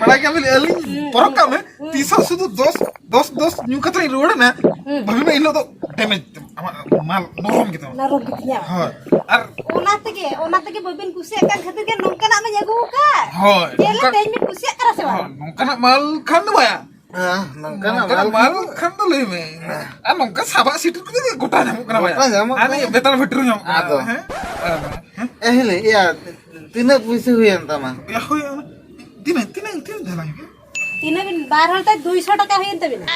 ᱵᱟᱲᱟᱭ ᱠᱟᱜ ᱵᱤᱱ, ᱟᱹᱞᱤᱧ ᱦᱩᱸ, ᱯᱚᱨᱚᱵᱽ ᱠᱟᱜ ᱢᱮ, ᱦᱩᱸ᱾ ᱛᱤᱥ ᱦᱚᱸ ᱥᱩᱫᱷᱩ ᱫᱚᱥ, ᱫᱚᱥ, ᱫᱚᱥ ᱧᱩ ᱠᱟᱛᱮ ᱞᱤᱧ ᱨᱩᱣᱟᱹᱲ ᱮᱱᱟ᱾ ᱦᱩᱸ᱾ ᱵᱷᱟᱹᱵᱤ ᱢᱮ, ᱮᱱ ᱦᱤᱞᱳᱜ ᱫᱚ damage ᱛᱟᱢ, ᱟᱢᱟᱜ ᱢᱟᱞ ᱱᱚᱨᱚᱢ ᱜᱮ ᱛᱟᱢᱟ᱾ ᱱᱚᱨᱚᱢ ᱜᱮ ᱛᱤᱧᱟ᱾ ᱦᱳᱭ᱾ ᱟᱨ ᱚᱱᱟ ᱛᱮᱜᱮ, ᱚᱱᱟ ᱛᱮᱜᱮ ᱵᱟᱹᱵᱤᱱ ᱠᱩᱥᱤᱭᱟᱜ ᱠᱟᱱ ᱠᱷᱟᱹᱛᱤᱨ ᱜᱮ ᱱᱚᱝᱠᱟᱱᱟᱜ ᱢᱟᱧ ᱟᱹᱜᱩ ᱟᱠᱟᱫ᱾ ᱦᱳᱭ, ᱧᱮᱞ ᱱᱚᱝᱠᱟ-, ᱛᱮᱦᱮᱧ ᱵᱤᱱ ᱠᱩᱥᱤᱭᱟᱜ ᱠᱟᱱᱟ ᱥᱮ ᱵᱟᱝ? ᱦᱳᱭ, ᱱᱚᱝᱠᱟᱱᱟᱜ ᱢᱟᱞ ᱠᱷᱟᱱ ᱫᱚ ᱵᱟᱭᱟ᱾ ᱦᱮᱸ, ᱱᱚᱝᱠᱟᱱᱟᱜ ᱱᱚᱝᱠᱟᱱᱟᱜ ᱢᱟᱞ ᱢᱟᱞ ᱠᱷᱟᱱ ᱫᱚ ᱞᱟᱹᱭ ᱢᱮ᱾ ᱟᱨ ᱱᱚᱝᱠᱟ ᱥᱟᱵᱟᱜ ᱥᱤᱴᱤ ᱠᱚᱫᱚ ᱜᱚᱴᱟ ᱧᱟᱢᱚᱜ ᱠᱟᱱᱟ ᱵᱟᱭᱟ᱾ ᱜᱚᱴᱟ ᱧᱟᱢᱚᱜ ᱟᱨ ᱠᱟᱱᱟ᱾ ᱵᱮᱛᱟᱲ ᱵᱷᱤᱴᱨᱤ ᱧᱟᱢᱚᱜ ᱠᱟᱱᱟ᱾ ᱟᱫᱚ᱾ ᱦᱮᱸ? ᱦᱮᱸ᱾ ᱮ ᱦᱤᱞᱤ, ᱤᱭᱟ, ᱛᱤᱱᱟᱹᱜ ᱯᱩᱭᱥᱟᱹ ᱦᱩᱭᱮᱱ ᱛᱟᱢᱟ? ᱭᱟ, ᱦᱩᱭ, ᱛᱤᱱᱟᱹᱜ, ᱛᱤᱱᱟᱹᱜ, ᱛᱤᱱᱟᱹᱜ ᱫᱷᱟᱞᱟ ᱦᱩᱭᱩᱜᱼᱟ? ᱛᱤᱱᱟᱹᱜ ᱵᱤᱱ, ᱵᱟᱨ ᱦᱚᱲ ᱛᱮ ᱫᱩᱭᱥᱚ ᱴᱟᱠᱟ ᱦᱩᱭᱮᱱ ᱛᱟᱵᱤᱱᱟ᱾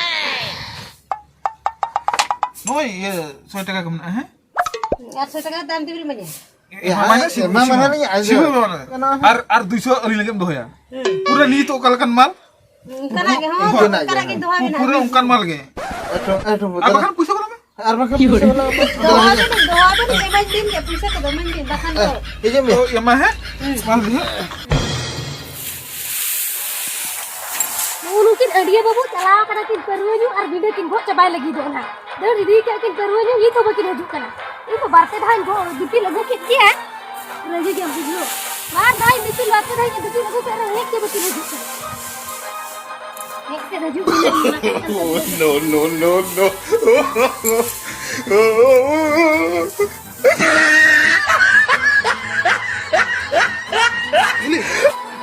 ᱱᱚᱜᱼᱚᱭ ᱤᱭᱟᱹ, ᱥᱚᱭ ᱴᱟᱠᱟ ᱠᱚ ᱢᱮᱱᱟᱜᱼᱟ, ᱦᱮᱸ? ᱟᱨ ᱥᱚᱭ ᱴᱟᱠᱟ ᱫᱟᱢ ᱛᱮᱵᱤᱱ ᱤᱢᱟᱹᱧᱟ? ᱮ, ᱮᱢᱟ ᱢᱟᱱᱮ ᱥᱤᱵᱤᱞ, ᱥᱤᱵᱤᱞ, ᱮᱢᱟ ᱥᱤᱵᱤᱞ᱾ ᱢᱟᱱᱮ ᱟᱡᱚ᱾ ᱟᱨ, ᱟᱨ ᱫᱩᱭᱥᱚ ᱟᱹᱞᱤᱧ ᱞᱟᱹᱜᱤᱫ ᱮᱢ ᱫᱚᱦᱚᱭᱟ᱾ ᱦᱩᱸ᱾ ᱯᱩᱨᱟᱹ ᱱᱤᱛ ᱚᱠᱟ ᱞᱮᱠᱟᱱ ᱢᱟᱞ? ᱚᱱᱠᱟᱱᱟᱜ ᱜᱮ, ᱦᱚᱸ, ᱚᱱᱠᱟᱱᱟᱜ ᱚᱱᱠᱟᱱᱟᱜ ᱜᱮ᱾ ᱜᱮ ᱫᱚᱦᱚ ᱵᱮᱱᱟ᱾ ᱯᱩᱨᱟᱹ ᱚᱱᱠᱟᱱ ᱢᱟᱞ ᱜᱮ᱾ ᱮᱴᱷᱚ-, ᱮᱴᱷᱚ ᱟᱨ ᱵᱚᱛᱚᱨ᱾ ᱵᱟᱠᱷᱟᱱ ᱯᱩᱭᱥᱟᱹ ᱵᱟᱹᱱᱩᱜ ᱢᱮ᱾ ᱟᱨ ᱵᱟᱠᱷᱟᱱ ᱯᱩᱭᱥᱟᱹ ᱵᱟᱹᱱᱩᱜ ᱢᱮ᱾ ᱫᱚᱦᱚ ᱵᱮᱱ, ᱫᱚᱦᱚ ᱵᱮᱱ, ᱮᱢᱟᱹᱧ ᱵᱤᱱ ᱜᱮ, ᱯᱩᱭᱥᱟᱹ ᱠᱚᱫᱚ ᱮᱢᱟᱹᱧ ᱵᱤᱱ, ᱵᱟᱠᱷᱟᱱ ᱫᱚ᱾ ᱦᱤᱡᱩᱜ ᱢᱮ᱾ ᱛᱚ, ᱮᱢᱟ ᱦᱮᱸ? ᱦᱩᱸ᱾ ᱢᱟᱞ ᱫᱚ ᱦᱟᱸᱜ᱾ ᱱᱩᱜᱼᱩ ᱱᱩᱠᱤᱱ ᱟᱹᱰᱤᱭᱟᱹ ᱵᱟᱹᱵᱩ ᱪᱟᱞᱟᱣ ᱠᱟᱱᱟ ᱠᱤᱱ ᱯᱟᱹᱨᱣᱟᱹ ᱧᱩ ᱟᱨ ᱵᱤᱸᱰᱟᱹ ᱠᱤᱱ ᱜᱚᱜ ᱪᱟᱵᱟᱭ ᱞᱟᱹᱜᱤᱫᱚᱜ ᱱᱟᱦᱟᱜ᱾ ᱫᱟᱹᱲ ᱤᱫᱤ ᱠᱟᱜ ᱠᱤᱱ ᱯᱟᱹᱨᱣᱟᱹ ᱧᱩ, ᱱᱤᱛ ᱦᱚᱸ ᱵᱟᱹᱠᱤᱱ ᱦᱤᱡᱩᱜ ᱠᱟᱱᱟ᱾ ᱤᱧ ᱫᱚ ᱵᱟᱨ ᱯᱮ ᱫᱷᱟᱣ ᱤᱧ ᱜᱚᱜ ᱫᱤᱯᱤᱞ ᱟᱹᱜᱩ ᱠᱮᱫ ᱠᱤᱱᱟ᱾ ᱨᱟᱹᱜᱤ ᱜᱮᱢ ᱵᱩᱡᱷᱟᱹᱣ᱾ ᱵᱟᱨ ᱫᱷᱟᱣ ᱤᱧ ᱫᱤᱯᱤᱞ, ᱵᱟᱨ ᱯᱮ ᱫᱷᱟᱣ ᱤᱧ ᱫᱤᱯᱤᱞ ᱟᱹᱜᱩ ᱠᱮᱫ ᱨᱮᱦᱚᱸ ᱦᱮᱡ ᱜᱮ ᱵᱟᱹᱠᱤᱱ ᱦᱤᱡᱩᱜ ᱠᱟᱱᱟ᱾ ᱦᱮᱡ ᱛᱮ ᱦᱤᱡᱩᱜ ᱠᱟᱱᱟ᱾ Oh, no, no, no, no. ᱦᱤᱞᱤ,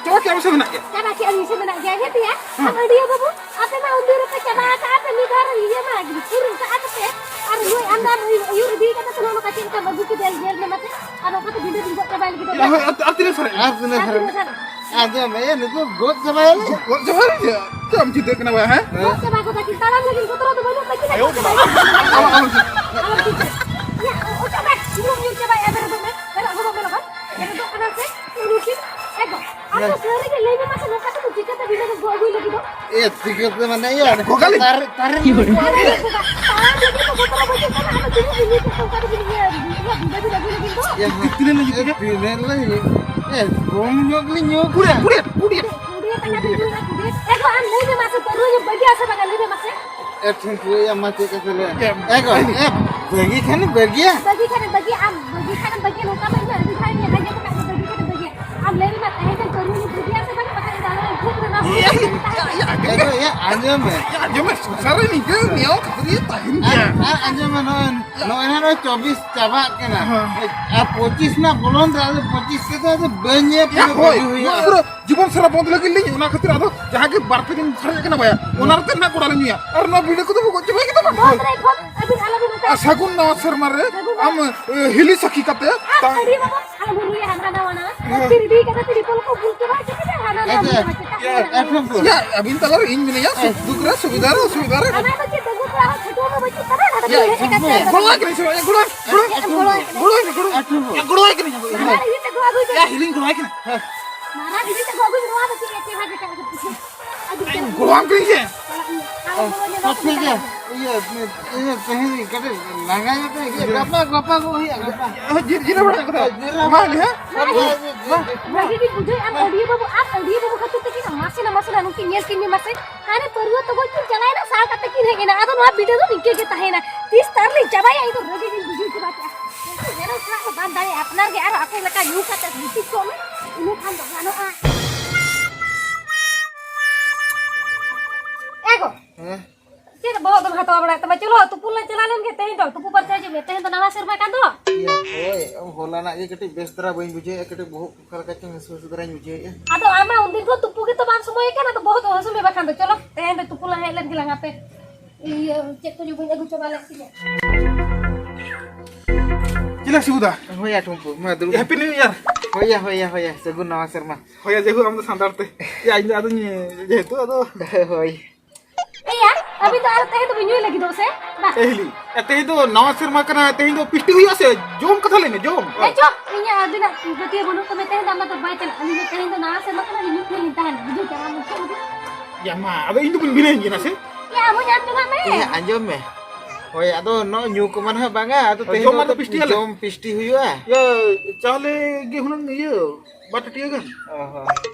ᱪᱟᱵᱟ ᱠᱮᱫ ᱟᱢ ᱥᱮ ᱢᱮᱱᱟᱜ ᱜᱮᱭᱟ? ᱪᱟᱵᱟ ᱠᱮᱫ ᱟᱹᱞᱤᱧ ᱥᱮ ᱢᱮᱱᱟᱜ ᱜᱮᱭᱟ? ᱦᱮᱸ ᱯᱮᱭᱟ, ᱦᱮᱸ᱾ ᱟᱢ ᱟᱹᱰᱤᱭᱟᱹ ᱵᱟᱹᱵᱩ, ᱟᱯᱮ ᱢᱟ ᱩᱱ ᱫᱤᱱ ᱨᱮᱯᱮ ᱪᱟᱵᱟ ᱟᱠᱟᱫᱼᱟ, ᱟᱯᱮ ᱢᱤᱫ ᱫᱷᱟᱣ ᱨᱮ ᱤᱭᱟᱹ ᱢᱟ ᱯᱩᱨᱟᱹ ᱠᱟᱜᱼᱟ ᱯᱮ᱾ ᱟᱨ ᱱᱩᱭ ᱟᱢᱫᱟᱢ ᱟᱹᱭᱩᱨ ᱤᱫᱤ ᱠᱟᱫᱟ ᱥᱮ ᱱᱚᱜᱼᱚ ᱱᱚᱝᱠᱟ ᱪᱮᱫ ᱞᱮᱠᱟ ᱵᱟᱹᱜᱤ ᱠᱮᱫᱟᱭ ᱧᱮᱞ ᱢᱮ ᱢᱟᱥᱮ᱾ ᱟᱨ ᱱᱚᱝᱠᱟ ᱛᱮ ᱵᱤᱸᱰᱟᱹ ᱵᱤᱱ ᱜᱚᱜ ᱪᱟᱵᱟᱭ ᱞᱟᱹᱜᱤᱫ ᱫᱚ᱾ ᱟᱨ, ᱟᱨ, ᱟᱨ ᱛᱤᱱᱟᱹᱜ ᱥᱟᱨᱮᱡ? ᱟᱨ ᱛᱤᱱᱟᱹᱜ ᱟᱨ ᱥᱟᱨᱮᱡ? ᱛᱤᱱᱟᱹᱜ ᱥᱟᱨᱮᱡ? ᱟᱸᱡᱚᱢ ᱢᱮ, ᱱᱤᱛᱚᱜ ᱜᱚᱡ ᱪᱟᱵᱟᱭᱟᱞᱮ᱾ ᱜᱚᱡ ᱪᱟᱵᱟᱭᱟᱞᱮ? ᱪᱮᱫ ᱮᱢ ᱪᱤᱱᱛᱟᱹᱜ ᱠᱟᱱᱟ ᱵᱟ, ᱦᱮᱸ? ᱜᱚᱡ ᱪᱟᱵᱟ ᱠᱚ ᱛᱟᱹᱠᱤᱱ, ᱛᱟᱲᱟᱢ ᱞᱟᱹᱜᱤᱫ ᱵᱚᱛᱚᱨ ᱫᱚ ᱵᱟᱹᱱᱩᱜ ᱛᱟᱹᱠᱤᱱᱟ, ᱟᱭᱳ ᱜᱚᱡ ᱪᱟᱵᱟᱭᱟᱞᱮ᱾ ᱟᱞᱚᱢ, ᱟᱞᱚᱢ ᱪᱤᱱᱛᱟᱹᱜ᱾ ᱟᱞᱚᱢ ᱪᱤᱱᱛᱟᱹᱜ᱾ ᱭᱟ, ᱚᱪᱚᱜ ᱢᱮ, ᱧᱩᱨᱩᱜ ᱧᱩᱨ ᱪᱟᱵᱟᱭᱟ, ᱵᱮᱨᱮᱫᱚᱜ ᱢᱮ, ᱵᱮᱨᱮᱫ ᱜᱚᱫᱚᱜ ᱢᱮ ᱞᱚᱜᱚᱱ᱾ ᱵᱮᱨᱮᱫᱚᱜ ᱠᱟᱱᱟ ᱥᱮ? ᱨᱩᱴᱤ, ᱮ ᱜᱚ, ᱟᱢ ᱫᱚ ᱥᱟᱹᱨᱤ ᱜᱮ ᱞᱟᱹᱭ ᱢᱮ ᱢᱟᱥᱮ, ᱱᱚᱝᱠᱟ ᱛᱮᱫᱚ ᱪᱤᱠᱟᱹᱛᱮ ᱵᱤᱱᱟᱹ ᱫᱚ ᱜᱚᱜ ᱟᱹᱜᱩᱭ ᱞᱟᱹᱜᱤᱫ ᱫᱚ? ᱮ, ᱪᱤᱠᱟᱹᱛᱮ ᱢᱟᱱᱮ, ᱤᱭᱟᱹ, ᱜᱚᱜᱟᱞᱤ᱾ ᱛᱟᱨ-, ᱛᱟᱨᱮᱱ ᱟᱨᱮ ᱵᱟᱵᱟ, ᱛᱟᱲᱟᱢ ᱞᱟᱹᱜᱤᱫ ᱫᱚ ᱵᱚᱛᱚᱨ ᱵᱩᱡᱷᱟᱹᱜ ᱠᱟᱱᱟ, ᱟᱫᱚ ᱛᱤᱱᱟᱹᱜ ᱵᱤᱱ ᱧᱩ ᱠᱮᱫ ᱛᱮ ᱚᱱᱠᱟ ᱫᱚᱵᱤᱱ ᱤᱭᱟᱹ, ᱤᱭᱟᱹ, ᱵᱤᱱᱟᱹ ᱵᱤᱱᱟᱹ ᱜᱚᱜ ᱞᱟᱹᱜᱤᱫ ᱫᱚ? ᱮ, ᱦᱮᱸ᱾ ᱛᱤᱱᱟᱹᱜ ᱞᱤᱧ ᱧᱩ ᱠᱮᱫᱟ? ᱮ, ᱛᱤᱱᱟᱹᱜ ᱞᱤᱧ ᱧᱩ ᱠᱮᱫᱟ? ᱮ, ᱠᱚᱢ ᱧᱚᱜ ᱞᱤᱧ ᱧᱩ ᱠᱮᱫᱟ᱾ ᱠᱩᱲᱤ, ᱠᱩᱲᱤ᱾ ᱠᱩᱲᱤ ᱴᱟᱠᱟ ᱵᱤᱱ ᱧᱩᱭᱟ, ᱠᱩᱲᱤ᱾ ᱮ ᱜᱚ, ᱟᱢ ᱞᱟᱹᱭ ᱢᱮ ᱢᱟᱥᱮ, ᱯᱟᱹᱨᱣᱟᱹ ᱧᱩ ᱵᱟᱹᱜᱤᱭᱟ ᱥᱮ ᱵᱟᱝᱟ? ᱞᱟᱹᱭ ᱢᱮ ᱢᱟᱥᱮ᱾ ᱮ, ᱴᱷᱤᱠ ᱜᱮᱭᱟ, ᱢᱟ ᱪᱮᱫ ᱠᱟᱛᱮ ᱞᱮ? ᱮ, ᱮ ᱜᱚ, ᱮ, ᱵᱟᱹᱜᱤ ᱠᱷᱟᱱ ᱵᱟᱹᱜᱤᱭᱟ᱾ ᱵᱟᱹᱜᱤ ᱠᱷᱟᱱᱮᱢ ᱵᱟᱹᱜᱤᱭᱟ, ᱟᱢ ᱵᱟᱹᱜᱤ ᱠᱷᱟᱱᱮᱢ ᱵᱟᱹᱜᱤᱭᱟ, ᱱᱚᱝᱠᱟ ᱢᱟ ᱤᱧ ᱢᱟ ᱟᱹᱰᱤ ᱫᱷᱟᱣ ᱤᱧ ᱟᱸᱡᱚᱢ ᱟᱠᱟᱫ ᱜᱮ, ᱵᱟᱹᱜᱤ ᱠᱷᱟᱱᱮᱢ ᱵᱟᱹᱜᱤᱭᱟ᱾ ᱟᱢ ᱞᱟᱹᱭ ᱢᱮ ᱢᱟ, ᱛᱟᱦᱮᱸ ᱠᱷᱟᱱ ᱯᱟᱹᱨᱣᱟᱹ ᱧᱩ ᱵᱟᱹᱜᱤᱭᱟ ᱥᱮ ᱵᱟᱝ? ᱵᱟᱠᱷᱟᱱ ᱤᱧ ᱫᱚ ᱟᱞᱚ ᱞᱟᱝ ᱵᱷᱩᱜ ᱨᱮᱱᱟᱜ ᱮ, ᱮ, ᱮ, ᱮ ᱫᱚ, ᱮ ᱟᱸᱡᱚᱢ ᱢᱮ᱾ ᱭᱟ, ᱟᱸᱡᱚᱢ ᱢᱮ, ᱥᱚᱝᱥᱟᱨ ᱨᱮ ᱱᱤᱝᱠᱟᱹ ᱱᱤᱭᱟᱹ ᱠᱷᱟᱹᱯᱟᱹᱨᱤᱭᱟᱹ ᱛᱟᱦᱮᱱ ᱟᱨ, ᱜᱮᱭᱟ᱾ ᱟᱨ ᱟᱸᱡᱚᱢ ᱢᱮ, ᱱᱚᱜᱼᱚᱭ, ᱱᱚᱜᱼᱚᱭ ᱱᱟᱜ ᱱᱚᱜᱼᱚᱭ ᱪᱚᱵᱵᱤᱥ ᱪᱟᱵᱟᱜ ᱠᱟᱱᱟ᱾ ᱦᱮᱸ᱾ ᱟᱨ ᱯᱚᱸᱪᱤᱥ ᱨᱮᱱᱟᱜ ᱵᱚᱞᱚᱱ ᱨᱮ, ᱟᱫᱚ ᱯᱚᱸᱪᱤᱥ ᱛᱮᱫᱚ ᱟᱫᱚ ᱵᱟᱹᱧ ᱧᱮᱞ ᱭᱟ, ᱯᱩᱨᱟᱹ ᱦᱳᱭ, ᱵᱟᱹᱜᱤ ᱦᱩᱭᱩᱜᱼᱟ᱾ ᱯᱩᱨᱟᱹ ᱡᱤᱵᱚᱱ ᱥᱟᱨᱟ ᱵᱚᱱᱫ ᱞᱟᱹᱜᱤᱫ ᱞᱤᱧ, ᱚᱱᱟ ᱠᱷᱟᱹᱛᱤᱨ ᱟᱫᱚ ᱡᱟᱦᱟᱸ ᱜᱮ ᱵᱟᱨ ᱯᱮ ᱫᱤᱱ ᱥᱟᱨᱮᱡ ᱠᱟᱱᱟ ᱵᱟᱭᱟ, ᱚᱱᱟ ᱨᱮᱛᱮ ᱱᱟᱜ ᱠᱚᱲᱟ ᱞᱤᱧ ᱧᱩᱭᱟ᱾ ᱟᱨ ᱱᱚᱣᱟ ᱵᱤᱲᱤ ᱠᱚᱫᱚ ᱵᱚ ᱜᱚᱡ ᱪᱟᱵᱟᱭ ᱠᱮᱫᱟ ᱵᱟᱝ? ᱵᱚᱱᱫ ᱨᱮ ᱠᱷᱚᱱ ᱟᱹᱵᱤᱱ ᱟᱞᱚᱵᱤᱱ ᱚᱱᱠᱟ ᱟᱨ ᱥᱟᱹᱜᱩᱱ ᱱᱟᱣᱟ ᱥᱮᱨᱢᱟ ᱨᱮ ᱥᱟᱹᱜᱩᱱ ᱟᱢ, ᱱᱟᱣᱟ ᱮ, ᱦᱤᱞᱤ ᱥᱟᱹᱠᱷᱤ ᱠᱟᱛᱮ ᱟᱨ ᱛᱟ- ᱟᱹᱰᱤ ᱵᱟᱵᱟ ᱟᱞᱚᱵᱤᱱ ᱨᱩᱭᱟ, ᱦᱟᱱᱟ ᱱᱟᱣᱟ ᱱᱟᱣᱟ᱾ ᱦᱮᱸ᱾ ᱛᱤᱨᱰᱤ ᱠᱟᱛᱮ ᱛᱤᱨᱤᱯᱚᱞ ᱠᱚ ᱵᱩᱞ ᱪᱟᱵᱟ ᱦᱚᱪᱚ ᱠᱮᱫᱟ, ᱦᱟᱱᱟ ᱱᱟᱣᱟ ᱟᱪᱪᱷᱟ᱾ ᱵᱩᱞ ᱪᱟᱵᱟ ᱠᱮᱫᱟ᱾ ᱮ, ᱮ, ᱴᱷᱩᱢᱯᱩ᱾ ᱭᱟ, ᱟᱹᱵᱤᱱ ᱛᱟᱞᱟᱨᱮ ᱤᱧ ᱢᱤᱱᱟᱹᱧᱟ, ᱥᱩᱠ ᱫᱩᱠ ᱨᱮ, ᱥᱩᱵᱤᱫᱷᱟ ᱨᱮ, ᱚᱥᱩᱵᱤᱫᱷᱟ ᱨᱮ᱾ ᱦᱟᱱᱟ ᱫᱚ ᱪᱮᱫ ᱰᱟᱺᱜᱩᱣᱟᱹ ᱠᱚᱲᱟ ᱦᱚᱸ ᱪᱷᱟᱹᱴᱩᱣᱟᱹ ᱢᱟ ᱵᱟᱹᱪᱩᱜ ᱛᱟᱵᱮᱱ, ᱟᱫᱚ ᱭᱟ, ᱵᱤᱱ ᱦᱮᱡ ᱴᱷᱩᱢᱯᱩ᱾ ᱟᱠᱟᱱ ᱜᱚᱲᱚᱣᱟᱭ ᱠᱟᱹᱱᱟᱹᱧ ᱥᱮ ᱵᱟᱝ? ᱜᱚᱲᱚᱣᱟᱭ ᱠᱟᱹᱱᱟᱹᱧ᱾ ᱮ, ᱮ, ᱴᱷᱩᱢᱯᱩ᱾ ᱜᱚᱲᱚᱣᱟᱭ ᱠᱟᱹᱱᱟᱹᱧ᱾ ᱜᱚᱲᱚᱣᱟᱭ ᱠᱟᱹᱱᱟᱹᱧ᱾ ᱦᱟᱱᱟ ᱨᱤᱦᱤᱲ ᱛᱮᱠᱚ ᱟᱹᱜᱩᱭ ᱭᱟ, ᱠᱟᱱᱟ᱾ ᱦᱤᱞᱤᱧ ᱜᱚᱲᱚᱣᱟᱭ ᱠᱟᱱᱟ᱾ ᱦᱮᱸ᱾ ᱢᱟᱨᱟᱝ ᱤᱫᱤ ᱛᱮᱠᱚ ᱟᱹᱜᱩᱭ ᱱᱚᱣᱟ ᱫᱚ ᱪᱮᱫ ᱮ ᱪᱮᱦᱨᱟ ᱜᱮ ᱪᱟᱞᱟᱜ ᱠᱟᱱᱟ᱾ ᱟᱹᱰᱤ ᱪᱮᱦᱨᱟ᱾ ᱜᱚᱲᱚᱣᱟᱢ ᱠᱟᱹᱱᱟᱹᱧ ᱥᱮ? ᱪᱟᱞᱟᱜ ᱢᱮ᱾ ᱟᱢ ᱜᱚᱲᱚ ᱧᱚᱜ ᱟᱪᱪᱷᱟ, ᱠᱟᱛᱮ ᱴᱷᱤᱠ ᱜᱮᱭᱟ᱾ ᱪᱟᱞᱟᱜ ᱢᱮ᱾ ᱤᱭᱟᱹ, ᱤᱭᱟᱹ, ᱛᱮᱦᱮᱧ ᱠᱟᱹᱴᱤᱡ ᱞᱟᱸᱜᱟ ᱧᱚᱜ ᱠᱟᱱᱟ᱾ ᱤᱭᱟᱹ, ᱜᱟᱯᱟ, ᱜᱟᱯᱟ ᱜᱚᱜ ᱦᱩᱭᱩᱜᱼᱟ, ᱜᱟᱯᱟ᱾ ᱦᱳᱭ, ᱡᱤᱨ-, ᱡᱤᱨᱟᱹᱣ ᱵᱟᱲᱟ ᱠᱟᱛᱮ᱾ ᱡᱤᱨᱟᱹᱣ ᱢᱟ, ᱵᱟᱲᱟ ᱦᱮᱸ? ᱠᱟᱛᱮ᱾ ᱵᱷᱟᱜᱤ ᱜᱮ ᱵᱩᱡᱷᱟᱹᱣ ᱟᱢ ᱟᱹᱰᱤ ᱵᱟᱹᱵᱩ, ᱟᱢ ᱟᱹᱰᱤ ᱵᱟᱹᱵᱩ ᱠᱷᱟᱹᱛᱤᱨ ᱛᱮᱜᱮ ᱱᱟᱢ᱾ ᱢᱟᱥᱮ ᱱᱟ, ᱢᱟᱥᱮ ᱱᱟ, ᱱᱩᱠᱤᱱ ᱧᱮᱞ ᱠᱤᱱ ᱢᱮ ᱢᱟᱥᱮ᱾ ᱦᱟᱱᱮ ᱯᱟᱹᱨᱣᱟᱹ ᱛᱚᱜᱚᱡ ᱠᱤᱱ ᱪᱟᱞᱟᱣᱮᱱᱟ, ᱥᱟᱵ ᱠᱟᱛᱮ ᱠᱤᱱ ᱦᱮᱡ ᱮᱱᱟ᱾ ᱟᱫᱚ ᱱᱚᱣᱟ ᱵᱤᱰᱟᱹ ᱫᱚ ᱱᱤᱝᱠᱟᱹ ᱜᱮ ᱛᱟᱦᱮᱸᱭᱮᱱᱟ᱾ ᱛᱤᱥ ᱛᱟᱨ ᱞᱤᱧ ᱪᱟᱵᱟᱭᱟ, ᱤᱧ ᱫᱚ ᱨᱟᱹᱜᱤ ᱜᱤᱧ ᱵᱩᱡᱷᱟᱹᱣ ᱪᱟᱵᱟ ᱠᱮᱜᱼᱟ᱾ ᱩᱱᱠᱩ ᱡᱮᱱᱚ ᱥᱟᱦᱟᱜ ᱫᱚ ᱵᱟᱝ ᱫᱟᱲᱮᱭᱟᱜᱼᱟ, ᱟᱯᱱᱟᱨ ᱜᱮ ᱟᱨᱚ ᱟᱠᱚ ᱞᱮᱠᱟ ᱧᱩ ᱠᱟᱛᱮ ᱜᱤᱛᱤᱡ ᱠᱚᱜ ᱢᱮ, ᱤᱱᱟᱹ ᱠᱷᱟᱱ ᱫᱚ ᱜᱟᱱᱚᱜᱼᱟ᱾ ᱮ ᱜᱚ, ᱦᱮᱸ? ᱪᱮᱫ ᱵᱚᱦᱚᱜ ᱫᱚᱢ ᱦᱟᱛᱟᱣ ᱵᱟᱲᱟᱭᱮᱫ ᱛᱟᱢᱟ? ᱪᱚᱞᱚ, ᱛᱩᱯᱩ ᱞᱮ ᱪᱟᱞᱟᱣ ᱞᱮᱱ ᱜᱮ ᱛᱮᱦᱮᱧ ᱫᱚ᱾ ᱛᱩᱯᱩ ᱯᱟᱨᱪᱟ ᱦᱤᱡᱩᱜ ᱢᱮ, ᱛᱮᱦᱮᱧ ᱫᱚ ᱱᱟᱣᱟ ᱥᱮᱨᱢᱟ ᱠᱟᱱ ᱫᱚ᱾ ᱤᱭᱟᱹ, ᱦᱳᱭ, ᱦᱚᱞᱟᱱᱟᱜ ᱜᱮ ᱠᱟᱹᱴᱤᱡ ᱵᱮᱥ ᱫᱷᱟᱨᱟ ᱵᱟᱹᱧ ᱵᱩᱡᱷᱟᱹᱣᱮᱫᱼᱟ, ᱠᱟᱹᱴᱤᱡ ᱵᱚᱦᱚᱜ ᱚᱠᱟ ᱞᱮᱠᱟ ᱪᱚᱝ ᱦᱟᱹᱥᱩ ᱦᱟᱹᱥᱩ ᱫᱷᱟᱨᱟᱧ ᱵᱩᱡᱷᱟᱹᱣᱮᱫᱼᱟ᱾ ᱟᱫᱚ ᱟᱢ ᱢᱟ ᱩᱱᱫᱤᱱ ᱠᱷᱚᱱ ᱛᱩᱯᱩ ᱜᱮᱛᱚ ᱵᱟᱢ ᱥᱚᱢᱚᱭ ᱟᱠᱟᱱ, ᱟᱫᱚ ᱵᱚᱦᱚᱜ ᱫᱚ ᱦᱟᱹᱥᱩ ᱢᱮ ᱵᱟᱠᱷᱟᱱ ᱫᱚ᱾ ᱪᱚᱞᱚ, ᱛᱮᱦᱮᱧ ᱫᱚ ᱛᱩᱯᱩ ᱞᱟᱝ ᱦᱮᱡ ᱞᱮᱱ ᱜᱮᱞᱟᱝ ᱦᱟᱯᱮ᱾ ᱤᱭᱟᱹ, ᱪᱮᱫ ᱠᱚ ᱡᱚ ᱵᱟᱹᱧ ᱟᱹᱜᱩ ᱪᱟᱵᱟ ᱞᱮᱫ ᱛᱤᱧᱟᱹ᱾ ᱪᱮᱞᱟ ᱥᱤᱵᱩᱫᱟ? ᱦᱳᱭ ᱭᱟ ᱴᱷᱩᱢᱯᱩ, ᱢᱟ ᱫᱩᱲᱩᱵ ᱢᱮ᱾ Happy New Year᱾ ᱦᱳᱭ ᱭᱟ, ᱦᱳᱭ ᱭᱟ, ᱦᱳᱭ ᱭᱟ, ᱥᱟᱹᱜᱩᱱ ᱱᱟᱣᱟ ᱥᱮᱨᱢᱟ᱾ ᱦᱳᱭ ᱭᱟ, ᱡᱮᱦᱩ ᱟᱢ ᱫᱚ ᱥᱟᱱᱛᱟᱲ ᱛᱮ᱾ ᱭᱟ, ᱤᱧ ᱫᱚ ᱟᱫᱚᱧ, ᱡᱮᱦᱮᱛᱩ ᱟᱫᱚ᱾ ᱦᱳᱭ᱾ ᱮᱭᱟ, ᱟᱹᱵᱤᱱ ᱫᱚ ᱟᱨ ᱛᱮᱦᱮᱧ ᱫᱚᱵᱤᱱ ᱧᱩᱭ ᱞᱟᱹᱜᱤᱫᱚᱜ ᱥᱮ? ᱵᱟ᱾ ᱮ ᱦᱤᱞᱤ, ᱮ, ᱛᱮᱦᱮᱧ ᱫᱚ ᱱᱟᱣᱟ ᱥᱮᱨᱢᱟ ᱠᱟᱱᱟ, ᱛᱮᱦᱮᱧ ᱫᱚ ᱯᱤᱥᱴᱤ ᱦᱩᱭᱩᱜᱼᱟ ᱥᱮ? ᱡᱚᱢ ᱠᱟᱛᱷᱟ ᱞᱟᱹᱭ ᱢᱮ, ᱡᱚᱢ᱾ ᱮ ᱪᱚ, ᱤᱧᱟᱹᱜ ᱟᱹᱵᱤᱱᱟᱜ ᱯᱟᱹᱛᱭᱟᱹᱣ ᱵᱟᱹᱱᱩᱜ ᱛᱟᱵᱮ, ᱛᱮᱦᱮᱧ ᱫᱚ ᱟᱢᱟᱜ ᱫᱚ ᱵᱟᱭ ᱪᱟᱞᱟᱜᱼᱟ᱾ ᱟᱹᱞᱤᱧ ᱫᱚ ᱛᱮᱦᱮᱧ ᱫᱚ ᱱᱟᱣᱟ ᱥᱮᱨᱢᱟ ᱠᱟᱱᱟ, ᱢᱤᱫ ᱴᱷᱮᱱ ᱞᱤᱧ ᱛᱟᱦᱮᱱᱟ, ᱵᱩᱡᱷᱟᱹᱣ ᱠᱮᱫᱟ ᱵᱤᱱ? ᱭᱟ ᱢᱟ, ᱟᱫᱚ ᱤᱧ ᱫᱚᱵᱤᱱ ᱵᱤᱱᱟᱹᱧ ᱠᱟᱱᱟ ᱥᱮ? ᱭᱟ, ᱟᱢ ᱦᱚᱸ ᱧᱟᱢ ᱡᱚᱝᱟᱜ ᱢᱮ᱾ ᱤᱧᱟᱹᱜ ᱟᱸᱡᱚᱢ ᱢᱮ᱾ ᱦᱳᱭ, ᱟᱫᱚ ᱱᱚᱜᱼᱚᱭ ᱧᱩ ᱠᱚᱢᱟ ᱱᱟᱦᱟᱜ ᱵᱟᱝᱟ, ᱟᱫᱚ ᱦᱳᱭ, ᱛᱮᱦᱮᱧ ᱡᱚᱢ ᱫᱚ ᱟᱫᱚ ᱯᱤᱥᱴᱤᱭᱟᱞᱮ᱾ ᱡᱚᱢ ᱯᱤᱥᱴᱤ ᱦᱩᱭᱩᱜᱼᱟ᱾ ᱭᱟ, ᱪᱟᱣᱞᱮ ᱜᱮ ᱦᱩᱱᱟᱹᱝ ᱤᱭᱟᱹ, ᱵᱟᱨ ᱴᱟᱹᱴᱤᱭᱟᱹ ᱜᱟᱱ᱾ ᱚ ᱦᱚᱸ᱾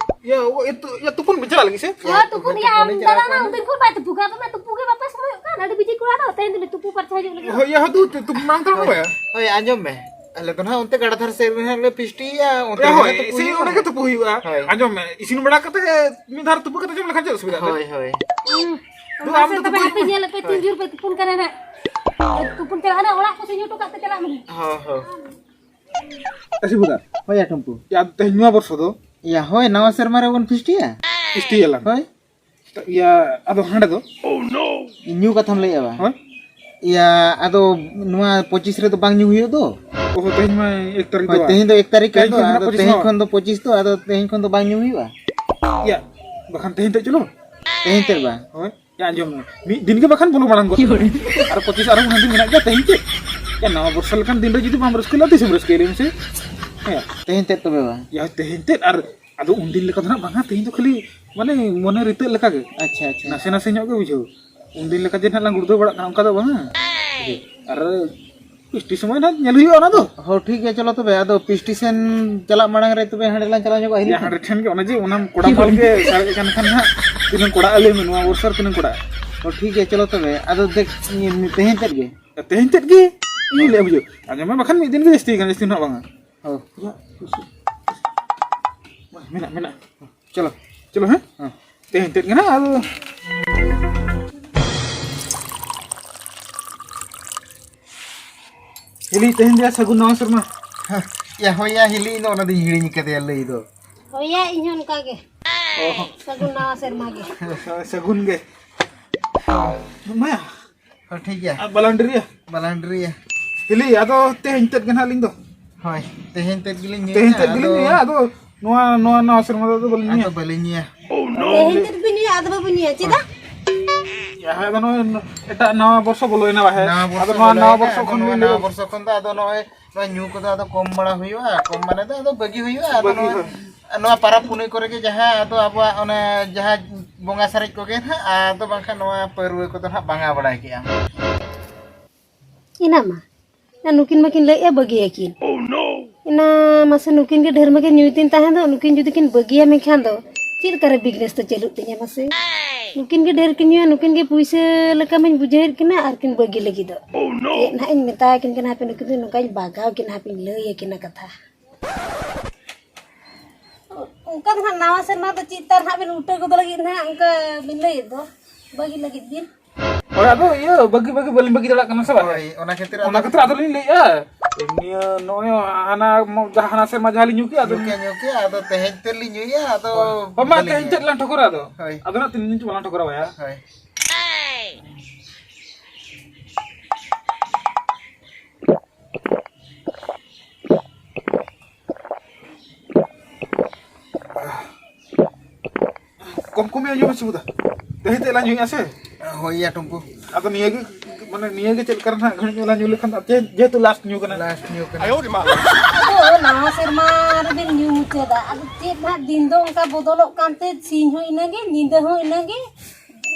ᱭᱟ, ᱚ, ᱮ, ᱛᱩ-, ᱭᱟ, ᱛᱩᱯᱩᱱ ᱵᱤᱱ ᱪᱟᱞᱟᱜ ᱞᱟᱹᱜᱤᱫ ᱥᱮ? ᱦᱳᱭ, ᱛᱩᱯᱩᱱ ᱜᱮᱭᱟ, ᱟᱢ ᱫᱟᱫᱟ ᱢᱟ ᱩᱱᱫᱤᱱ ᱠᱷᱚᱱ ᱵᱟᱭ ᱛᱩᱯᱩ ᱠᱟᱱᱟ, ᱟᱯᱮ ᱢᱟ ᱛᱩᱯᱩ ᱜᱮ ᱵᱟᱯᱮ ᱥᱚᱢᱚᱭᱚᱜ ᱠᱟᱱ, ᱟᱹᱰᱤ ᱵᱤᱡᱤ ᱠᱚᱲᱟ ᱫᱚ, ᱛᱮᱦᱮᱧ ᱫᱚᱞᱮ ᱛᱩᱯᱩ ᱯᱟᱨᱪᱟ ᱦᱤᱡᱩᱜ ᱞᱟᱹᱜᱤᱫ᱾ ᱦᱳᱭ, ᱭᱟ, ᱦᱟᱹᱛᱩ, ᱛᱩ-, ᱛᱩᱯᱩ ᱢᱟᱲᱟᱝ ᱛᱟᱲᱟᱢ ᱦᱳᱭ, ᱵᱟᱭᱟ᱾ ᱦᱳᱭ, ᱟᱸᱡᱚᱢ ᱢᱮ᱾ ᱟᱞᱮ ᱫᱚ ᱱᱟᱦᱟᱜ ᱚᱱᱛᱮ ᱜᱟᱰᱟ ᱫᱷᱟᱨᱮ ᱥᱮᱫ ᱨᱮ ᱱᱟᱦᱟᱜ ᱞᱮ ᱯᱷᱤᱥᱴᱤᱭᱟ, ᱚᱱᱛᱮ ᱦᱳᱭ, ᱦᱳᱭ, ᱱᱟᱦᱟᱜ ᱛᱩᱯᱩ ᱤᱥᱤᱱ ᱦᱩᱭᱩᱜᱼᱟ᱾ ᱚᱸᱰᱮ ᱜᱮ ᱛᱩᱯᱩ ᱦᱩᱭᱩᱜᱼᱟ᱾ ᱦᱳᱭ᱾ ᱟᱸᱡᱚᱢ ᱢᱮ, ᱤᱥᱤᱱ ᱵᱟᱲᱟ ᱠᱟᱛᱮ ᱜᱮ ᱢᱤᱫ ᱫᱷᱟᱣ ᱛᱩᱯᱩ ᱠᱟᱛᱮ ᱡᱚᱢ ᱞᱮᱠᱷᱟᱱ ᱪᱮᱫ ᱚᱥᱩᱵᱤᱫᱷᱟ? ᱦᱳᱭ, ᱦᱳᱭ᱾ ᱦᱩᱸ᱾ ᱫᱩ, ᱟᱢ ᱫᱚ ᱛᱚᱵᱮ ᱛᱩᱯᱩ ᱟᱯᱮ ᱧᱮᱞ ᱟᱯᱮ ᱛᱤᱱ ᱡᱳᱨ ᱯᱮ ᱛᱩᱯᱩᱱ ᱠᱟᱱᱟ ᱱᱟᱜ᱾ ᱛᱩᱯᱩᱱ ᱪᱟᱞᱟᱜ ᱠᱟᱱᱟ, ᱚᱲᱟᱜ ᱠᱚ ᱥᱮᱱ ᱦᱚᱴᱚ ᱠᱟᱜ ᱯᱮ ᱪᱟᱞᱟᱜ ᱢᱮ᱾ ᱦᱳᱭ, ᱦᱳᱭ᱾ ᱟᱹᱥᱤ ᱵᱚᱫᱟ᱾ ᱦᱳᱭ, ᱭᱟ ᱴᱩᱢᱯᱩ᱾ ᱭᱟ, ᱛᱮᱦᱮᱧ ᱱᱚᱣᱟ ᱵᱚᱨᱥᱚ ᱫᱚ? ᱭᱟ, ᱦᱳᱭ, ᱱᱟᱣᱟ ᱥᱮᱨᱢᱟ ᱨᱮᱵᱚᱱ ᱯᱷᱤᱥᱴᱤᱭᱟ᱾ ᱯᱷᱤᱥᱴᱤᱭᱟᱞᱟᱝ᱾ ᱦᱳᱭ᱾ ᱭᱟ, ᱟᱫᱚ ᱦᱟᱸᱰᱮ ᱫᱚ? ᱧᱩ ᱠᱟᱛᱷᱟᱢ ᱞᱟᱹᱭᱮᱜᱼᱟ ᱵᱟ? ᱦᱳᱭ᱾ ᱭᱟ, ᱟᱫᱚ ᱱᱚᱣᱟ ᱯᱚᱸᱪᱤᱥ ᱨᱮᱫᱚ ᱵᱟᱝ ᱧᱩ ᱦᱩᱭᱩᱜ ᱫᱚ? ᱚᱦᱚ, ᱛᱮᱦᱮᱧ ᱢᱟ ᱮᱠ ᱛᱟᱹᱨᱤᱠᱷ ᱫᱚ ᱦᱳᱭ, ᱵᱟᱝ᱾ ᱛᱮᱦᱮᱧ ᱫᱚ ᱮᱠ ᱛᱟᱹᱨᱤᱠᱷ ᱛᱮᱦᱮᱧ ᱠᱟᱱ ᱫᱚ, ᱠᱷᱚᱱ ᱟᱫᱚ ᱯᱚᱸᱪᱤᱥ ᱛᱮᱦᱮᱧ ᱢᱟ᱾ ᱠᱷᱚᱱ ᱫᱚ ᱯᱚᱸᱪᱤᱥ ᱫᱚ, ᱟᱫᱚ ᱛᱮᱦᱮᱧ ᱠᱷᱚᱱ ᱫᱚ ᱵᱟᱝ ᱧᱩ ᱦᱩᱭᱩᱜᱼᱟ? ᱭᱟ, ᱵᱟᱠᱷᱟᱱ ᱛᱮᱦᱮᱧ ᱛᱮ ᱪᱚᱞᱚ᱾ ᱛᱮᱦᱮᱧ ᱛᱮᱫ ᱵᱟ? ᱦᱳᱭ᱾ ᱭᱟ, ᱟᱸᱡᱚᱢ ᱢᱮ᱾ ᱢᱤᱫ ᱫᱤᱱ ᱜᱮ ᱵᱟᱠᱷᱟᱱ ᱵᱚᱞᱚ ᱢᱟᱲᱟᱝ ᱜᱚᱫ ᱢᱮ᱾ ᱟᱨ ᱯᱚᱸᱪᱤᱥ ᱟᱨᱦᱚᱸ ᱩᱱᱟᱹᱜ ᱫᱤᱱ ᱢᱮᱱᱟᱜ ᱜᱮᱭᱟ, ᱛᱮᱦᱮᱧ ᱪᱮᱫ? ᱭᱟ, ᱱᱟᱣᱟ ᱵᱚᱨᱥᱟ ᱞᱮᱠᱟᱱ ᱫᱤᱱ ᱨᱮ ᱡᱩᱫᱤ ᱵᱟᱢ ᱨᱟᱹᱥᱠᱟᱹ ᱞᱮᱫᱟ, ᱛᱤᱥᱮᱢ ᱨᱟᱹᱥᱠᱟᱹᱭᱟ ᱞᱟᱹᱭ ᱢᱮᱥᱮ? ᱦᱮᱸ᱾ ᱛᱮᱦᱮᱧ ᱛᱮᱫ ᱛᱚᱵᱮ ᱵᱟ? ᱭᱟ, ᱛᱮᱦᱮᱧ ᱛᱮᱫ ᱟᱨ ᱟᱫᱚ ᱩᱱᱫᱤᱱ ᱞᱮᱠᱟ ᱫᱚ ᱱᱟᱜ ᱵᱟᱝᱟ, ᱛᱮᱦᱮᱧ ᱫᱚ ᱠᱷᱟᱹᱞᱤ ᱢᱟᱱᱮ ᱢᱚᱱᱮ ᱨᱤᱛᱟᱹᱜ ᱞᱮᱠᱟ ᱜᱮ᱾ ᱟᱪᱪᱷᱟ, ᱟᱪᱪᱷᱟ᱾ ᱱᱟᱥᱮ ᱱᱟᱥᱮ ᱧᱚᱜ ᱜᱮ ᱵᱩᱡᱷᱟᱹᱣ᱾ ᱩᱱᱫᱤᱱ ᱞᱮᱠᱟ ᱡᱮ ᱱᱟᱜ ᱞᱟᱝ ᱜᱩᱲᱫᱟᱹᱣ ᱵᱟᱲᱟᱜ ᱠᱟᱱᱟ, ᱚᱱᱠᱟ ᱫᱚ ᱵᱟᱝᱟ᱾ ᱟᱨ ᱯᱤᱥᱴᱤ ᱥᱚᱢᱚᱭ ᱱᱟᱜ ᱧᱮᱞ ᱦᱩᱭᱩᱜᱼᱟ ᱚᱱᱟ ᱫᱚ᱾ ᱦᱚᱸ, ᱴᱷᱤᱠ ᱜᱮᱭᱟ, ᱪᱚᱞᱚ ᱛᱚᱵᱮ᱾ ᱟᱫᱚ ᱯᱤᱥᱴᱤ ᱥᱮᱱ ᱪᱟᱞᱟᱜ ᱢᱟᱲᱟᱝ ᱨᱮ ᱛᱚᱵᱮ ᱦᱟᱸᱰᱮ ᱞᱟᱝ ᱪᱟᱞᱟᱣ ᱧᱚᱜᱚᱜᱼᱟ, ᱦᱤᱞᱤ ᱭᱟ, ᱴᱷᱮᱱ᱾ ᱦᱟᱸᱰᱮ ᱴᱷᱮᱱ ᱜᱮ, ᱚᱱᱮ ᱡᱮ ᱚᱱᱟ ᱠᱚᱲᱟ ᱢᱟᱞ ᱜᱮ ᱥᱟᱨᱮᱡ ᱟᱠᱟᱱ ᱠᱷᱟᱱ ᱱᱟᱜ ᱛᱤᱱᱟᱹᱜ ᱠᱚᱲᱟᱜᱼᱟ ᱞᱟᱹᱭ ᱢᱮ, ᱱᱚᱣᱟ ᱵᱚᱨᱥᱟ ᱨᱮ ᱛᱤᱱᱟᱹᱜ ᱠᱚᱲᱟᱜᱼᱟ? ᱦᱚᱸ, ᱴᱷᱤᱠ ᱜᱮᱭᱟ, ᱪᱚᱞᱚ ᱛᱚᱵᱮ᱾ ᱟᱫᱚ ᱫᱮᱠ, ᱛᱮᱦᱮᱧ ᱛᱮᱫ ᱜᱮ᱾ ᱛᱮᱦᱮᱧ ᱛᱮᱫ ᱜᱮ? ᱤᱧ ᱞᱟᱹᱭ ᱵᱩᱡᱷᱟᱹᱣ᱾ ᱟᱸᱡᱚᱢ ᱢᱮ, ᱵᱟᱠᱷᱟᱱ ᱢᱤᱫ ᱫᱤᱱ ᱜᱮ ᱡᱟᱹᱥᱛᱤ ᱠᱟᱱᱟ, ᱡᱟᱹᱥᱛᱤ ᱱᱟᱜ ᱵᱟᱝᱟ᱾ ᱦᱚᱸ᱾ ᱢᱮᱱᱟᱜ, ᱢᱮᱱᱟᱜ᱾ ᱪᱚᱞᱚ᱾ ᱪᱚᱞᱚ, ᱦᱮᱸ? ᱦᱮᱸ᱾ ᱛᱮᱦᱮᱧ ᱛᱮᱫ ᱜᱮ ᱱᱟᱜ, ᱟᱫᱚ ᱦᱤᱞᱤ, ᱛᱮᱦᱮᱧ ᱫᱚ ᱥᱟᱹᱜᱩᱱ ᱱᱟᱣᱟ ᱥᱮᱨᱢᱟ᱾ ᱦᱮᱸ, ᱭᱟ, ᱦᱳᱭ ᱭᱟ, ᱦᱤᱞᱤ, ᱤᱧ ᱫᱚ ᱚᱱᱟ ᱫᱚᱧ ᱦᱤᱲᱤᱧ ᱠᱟᱫᱮᱭᱟ ᱞᱟᱹᱭ ᱫᱚ᱾ ᱦᱳᱭ ᱭᱟ, ᱤᱧ ᱦᱚᱸ ᱚᱱᱠᱟ ᱜᱮ᱾ ᱚ᱾ ᱥᱟᱹᱜᱩᱱ ᱱᱟᱣᱟ ᱥᱮᱨᱢᱟ ᱜᱮ᱾ ᱦᱳᱭ, ᱥᱟᱹᱜᱩᱱ ᱜᱮ᱾ ᱢᱟᱭᱟ᱾ ᱦᱳᱭ, ᱴᱷᱤᱠ ᱜᱮᱭᱟ᱾ ᱟᱨ ᱵᱟᱞᱟᱱᱰᱨᱤᱭᱟ᱾ ᱵᱟᱞᱟᱱᱰᱨᱤᱭᱟ᱾ ᱦᱤᱞᱤ, ᱟᱫᱚ ᱛᱮᱦᱮᱧ ᱛᱮᱫ ᱜᱮ ᱱᱟᱦᱟᱜ ᱟᱹᱞᱤᱧ ᱫᱚ᱾ ᱦᱳᱭ, ᱛᱮᱦᱮᱧ ᱛᱮᱫ ᱜᱮᱞᱤᱧ ᱧᱩᱭᱟ, ᱛᱮᱦᱮᱧ ᱛᱮᱫ ᱜᱮᱞᱤᱧ ᱟᱫᱚ ᱧᱩᱭᱟ, ᱟᱫᱚ ᱱᱚᱣᱟ, ᱱᱚᱣᱟ, ᱱᱚᱣᱟ ᱥᱮᱨᱢᱟ ᱫᱚ ᱟᱫᱚ ᱵᱟᱹᱞᱤᱧ ᱧᱩᱭᱟ᱾ ᱟᱫᱚ ᱵᱟᱹᱞᱤᱧ ᱧᱩᱭᱟ᱾ ᱛᱮᱦᱮᱧ ᱛᱮᱫ ᱵᱤᱱ ᱧᱩᱭᱟ, ᱟᱫᱚ ᱵᱟᱵᱤᱱ ᱧᱩᱭᱟ, ᱪᱮᱫᱟᱜ? ᱭᱟ, ᱦᱳᱭ, ᱟᱫᱚ ᱱᱚᱜᱼᱚᱭ ᱮᱴᱟᱜ ᱱᱟᱣᱟ ᱵᱚᱨᱥᱚ ᱵᱚᱞᱚᱭᱮᱱᱟ, ᱵᱟᱦᱮ᱾ ᱱᱟᱣᱟ ᱵᱚᱨᱥᱚ ᱟᱫᱚ ᱱᱚᱣᱟ ᱵᱚᱞᱚᱭᱮᱱᱟ, ᱱᱟᱣᱟ ᱵᱚᱨᱥᱚ ᱟᱫᱚ ᱠᱷᱚᱱ ᱱᱚᱣᱟ ᱵᱤᱱ ᱱᱟᱣᱟ ᱞᱟᱹᱭ ᱵᱚᱨᱥᱚ ᱠᱷᱚᱱ ᱫᱚ ᱟᱫᱚ ᱱᱚᱜᱼᱚᱭ ᱱᱚᱣᱟ ᱧᱩ ᱠᱚᱫᱚ ᱟᱫᱚ ᱠᱚᱢ ᱵᱟᱲᱟ ᱦᱩᱭᱩᱜᱼᱟ, ᱠᱚᱢ ᱢᱟᱱᱮ ᱫᱚ ᱟᱫᱚ ᱵᱟᱹᱜᱤ ᱦᱩᱭᱩᱜᱼᱟ᱾ ᱟᱫᱚ ᱵᱟᱹᱜᱤ ᱱᱚᱣᱟ, ᱦᱩᱭᱩᱜᱼᱟ᱾ ᱱᱚᱣᱟ ᱯᱟᱨᱟᱵᱽ ᱯᱩᱱᱟᱹᱭ ᱠᱚᱨᱮ ᱜᱮ ᱡᱟᱦᱟᱸ ᱟᱫᱚ ᱟᱵᱚᱣᱟᱜ ᱚᱱᱮ ᱡᱟᱦᱟᱸ ᱵᱚᱸᱜᱟ ᱥᱟᱨᱮᱡ ᱠᱚᱜᱮ ᱱᱟᱦᱟᱜ, ᱟᱫᱚ ᱵᱟᱝᱠᱷᱟᱱ ᱱᱚᱣᱟ ᱯᱟᱹᱨᱣᱟᱹ ᱠᱚᱫᱚ ᱱᱟᱦᱟᱜ ᱵᱟᱝᱟ ᱵᱟᱲᱟᱭ ᱠᱮᱜᱼᱟ᱾ ᱤᱱᱟᱹ ᱢᱟ, ᱱᱩᱠᱤᱱ ᱢᱟᱠᱤᱱ ᱞᱟᱹᱭᱮᱫᱼᱟ ᱵᱟᱹᱜᱤᱭᱟᱠᱤᱱ᱾ ᱤᱱᱟᱹ ᱢᱟᱥᱮ ᱱᱩᱠᱤᱱ ᱜᱮ ᱰᱷᱮᱨ ᱢᱟᱠᱤᱱ ᱧᱩᱭ ᱛᱤᱧ ᱛᱟᱦᱮᱸ ᱫᱚ, ᱱᱩᱠᱤᱱ ᱡᱩᱫᱤ ᱠᱤᱱ ᱵᱟᱹᱜᱤᱭᱟ ᱢᱮᱱᱠᱷᱟᱱ ᱫᱚ ᱪᱮᱫ ᱞᱮᱠᱟᱨᱮ business ᱫᱚ ᱪᱟᱹᱞᱩᱜ ᱛᱤᱧᱟ ᱢᱟᱥᱮ? ᱱᱩᱠᱤᱱ ᱜᱮ ᱰᱷᱮᱨ ᱠᱤᱱ ᱧᱩᱭᱟ, ᱱᱩᱠᱤᱱ ᱜᱮ ᱯᱩᱭᱥᱟᱹ ᱞᱮᱠᱟ ᱢᱟᱧ ᱵᱩᱡᱷᱟᱹᱣᱮᱫ ᱠᱤᱱᱟ ᱟᱨ ᱠᱤᱱ ᱵᱟᱹᱜᱤ ᱞᱟᱹᱜᱤᱫᱚᱜ᱾ ᱪᱮᱫ ᱱᱟᱦᱟᱜ ᱤᱧ ᱢᱮᱛᱟ ᱠᱤᱱ ᱠᱟᱱᱟ, ᱦᱟᱯᱮ ᱱᱩᱠᱤᱱ ᱫᱚ ᱱᱚᱝᱠᱟᱧ ᱵᱟᱜᱟᱣ ᱠᱤᱱᱟ, ᱦᱟᱯᱮᱧ ᱞᱟᱹᱭ ᱟᱹᱠᱤᱱᱟ ᱠᱟᱛᱷᱟ᱾ ᱚᱱᱠᱟ ᱫᱚ ᱱᱟᱦᱟᱜ ᱱᱟᱣᱟ ᱥᱮᱨᱢᱟ ᱫᱚ ᱪᱮᱫ ᱛᱟᱨ ᱱᱟᱦᱟᱜ ᱵᱤᱱ ᱩᱴᱟᱹ ᱜᱚᱫ ᱞᱟᱹᱜᱤᱫ ᱱᱟᱦᱟᱜ ᱚᱱᱠᱟ ᱵᱤᱱ ᱞᱟᱹᱭᱮᱫ ᱫᱚ, ᱵᱟᱹᱜᱤ ᱞᱟᱹᱜᱤᱫ ᱵᱤᱱ᱾ ᱦᱳᱭ, ᱟᱫᱚ ᱤᱭᱟᱹ, ᱵᱟᱹᱜᱤ, ᱵᱟᱹᱜᱤ ᱵᱟᱹᱞᱤᱧ ᱵᱟᱹᱜᱤ ᱫᱟᱲᱮᱭᱟᱜ ᱠᱟᱱᱟ ᱥᱮ ᱵᱟᱝ? ᱦᱳᱭ, ᱚᱱᱟ ᱠᱷᱟᱹᱛᱤᱨ ᱚᱱᱟ ᱟᱫᱚ ᱠᱷᱟᱹᱛᱤᱨ ᱟᱫᱚ ᱞᱤᱧ ᱞᱟᱹᱭᱮᱫᱼᱟ, ᱱᱤᱭᱟᱹ ᱱᱚᱜᱼᱚᱭ ᱦᱟᱱᱟ ᱢᱚ-, ᱡᱟᱦᱟᱸ ᱦᱟᱱᱟ ᱥᱮᱨᱢᱟ ᱡᱟᱦᱟᱸ ᱞᱤᱧ ᱧᱩ ᱠᱮᱜᱼᱟ, ᱟᱫᱚ ᱧᱩ ᱠᱮᱜᱼᱟ, ᱧᱩ ᱠᱮᱜᱼᱟ, ᱟᱫᱚ ᱛᱮᱦᱮᱧ ᱛᱮᱫ ᱞᱤᱧ ᱧᱩᱭᱟ, ᱟᱫᱚ ᱦᱳᱭ, ᱢᱟ, ᱵᱟᱹᱞᱤᱧ ᱛᱮᱦᱮᱧ ᱧᱩᱭᱟ᱾ ᱪᱮᱫ ᱞᱟᱝ ᱴᱷᱚᱠᱚᱨᱟ ᱟᱫᱚ? ᱦᱳᱭ᱾ ᱟᱫᱚ ᱱᱟᱜ ᱛᱤᱱ ᱫᱤᱱ ᱪᱚ ᱵᱟᱞᱟᱝ ᱴᱷᱚᱠᱚᱨᱟ ᱵᱟᱭᱟ᱾ ᱦᱳᱭ᱾ ᱠᱚᱢ ᱠᱚᱢ ᱧᱚᱜ ᱧᱩ ᱢᱮ ᱥᱤᱵᱩ ᱫᱟ᱾ ᱛᱮᱦᱮᱧ ᱛᱮᱫ ᱞᱟᱝ ᱧᱩᱭᱟ ᱥᱮ? ᱦᱳᱭ ᱭᱟ ᱴᱩᱢᱯᱩ᱾ ᱟᱫᱚ ᱱᱤᱭᱟᱹ ᱜᱮ, ᱢᱟᱱᱮ ᱱᱤᱭᱟᱹ ᱜᱮ ᱪᱮᱫ ᱞᱮᱠᱟ ᱨᱮ ᱱᱟᱜ ᱜᱷᱟᱹᱲᱤᱡ ᱧᱚᱜ ᱞᱟᱝ ᱧᱩ ᱞᱮᱠᱷᱟᱱ ᱫᱚ ᱪᱮᱫ, ᱡᱮᱦᱮᱛᱩ ᱞᱟᱥᱴ ᱧᱩ ᱠᱟᱱᱟ᱾ ᱞᱟᱥᱴ ᱧᱩ ᱠᱟᱱᱟ᱾ ᱟᱫᱚ ᱱᱟᱣᱟ ᱥᱮᱨᱢᱟ ᱨᱮᱵᱤᱱ ᱧᱩ ᱢᱩᱪᱟᱹᱫᱟ, ᱟᱫᱚ ᱪᱮᱫ ᱱᱟᱜ ᱫᱤᱱ ᱫᱚ ᱚᱱᱠᱟ ᱵᱚᱫᱚᱞᱚᱜ ᱠᱟᱱᱛᱮ, ᱥᱤᱧ ᱦᱚᱸ ᱤᱱᱟᱹᱜᱮ, ᱧᱤᱫᱟᱹ ᱦᱚᱸ ᱤᱱᱟᱹᱜᱮ,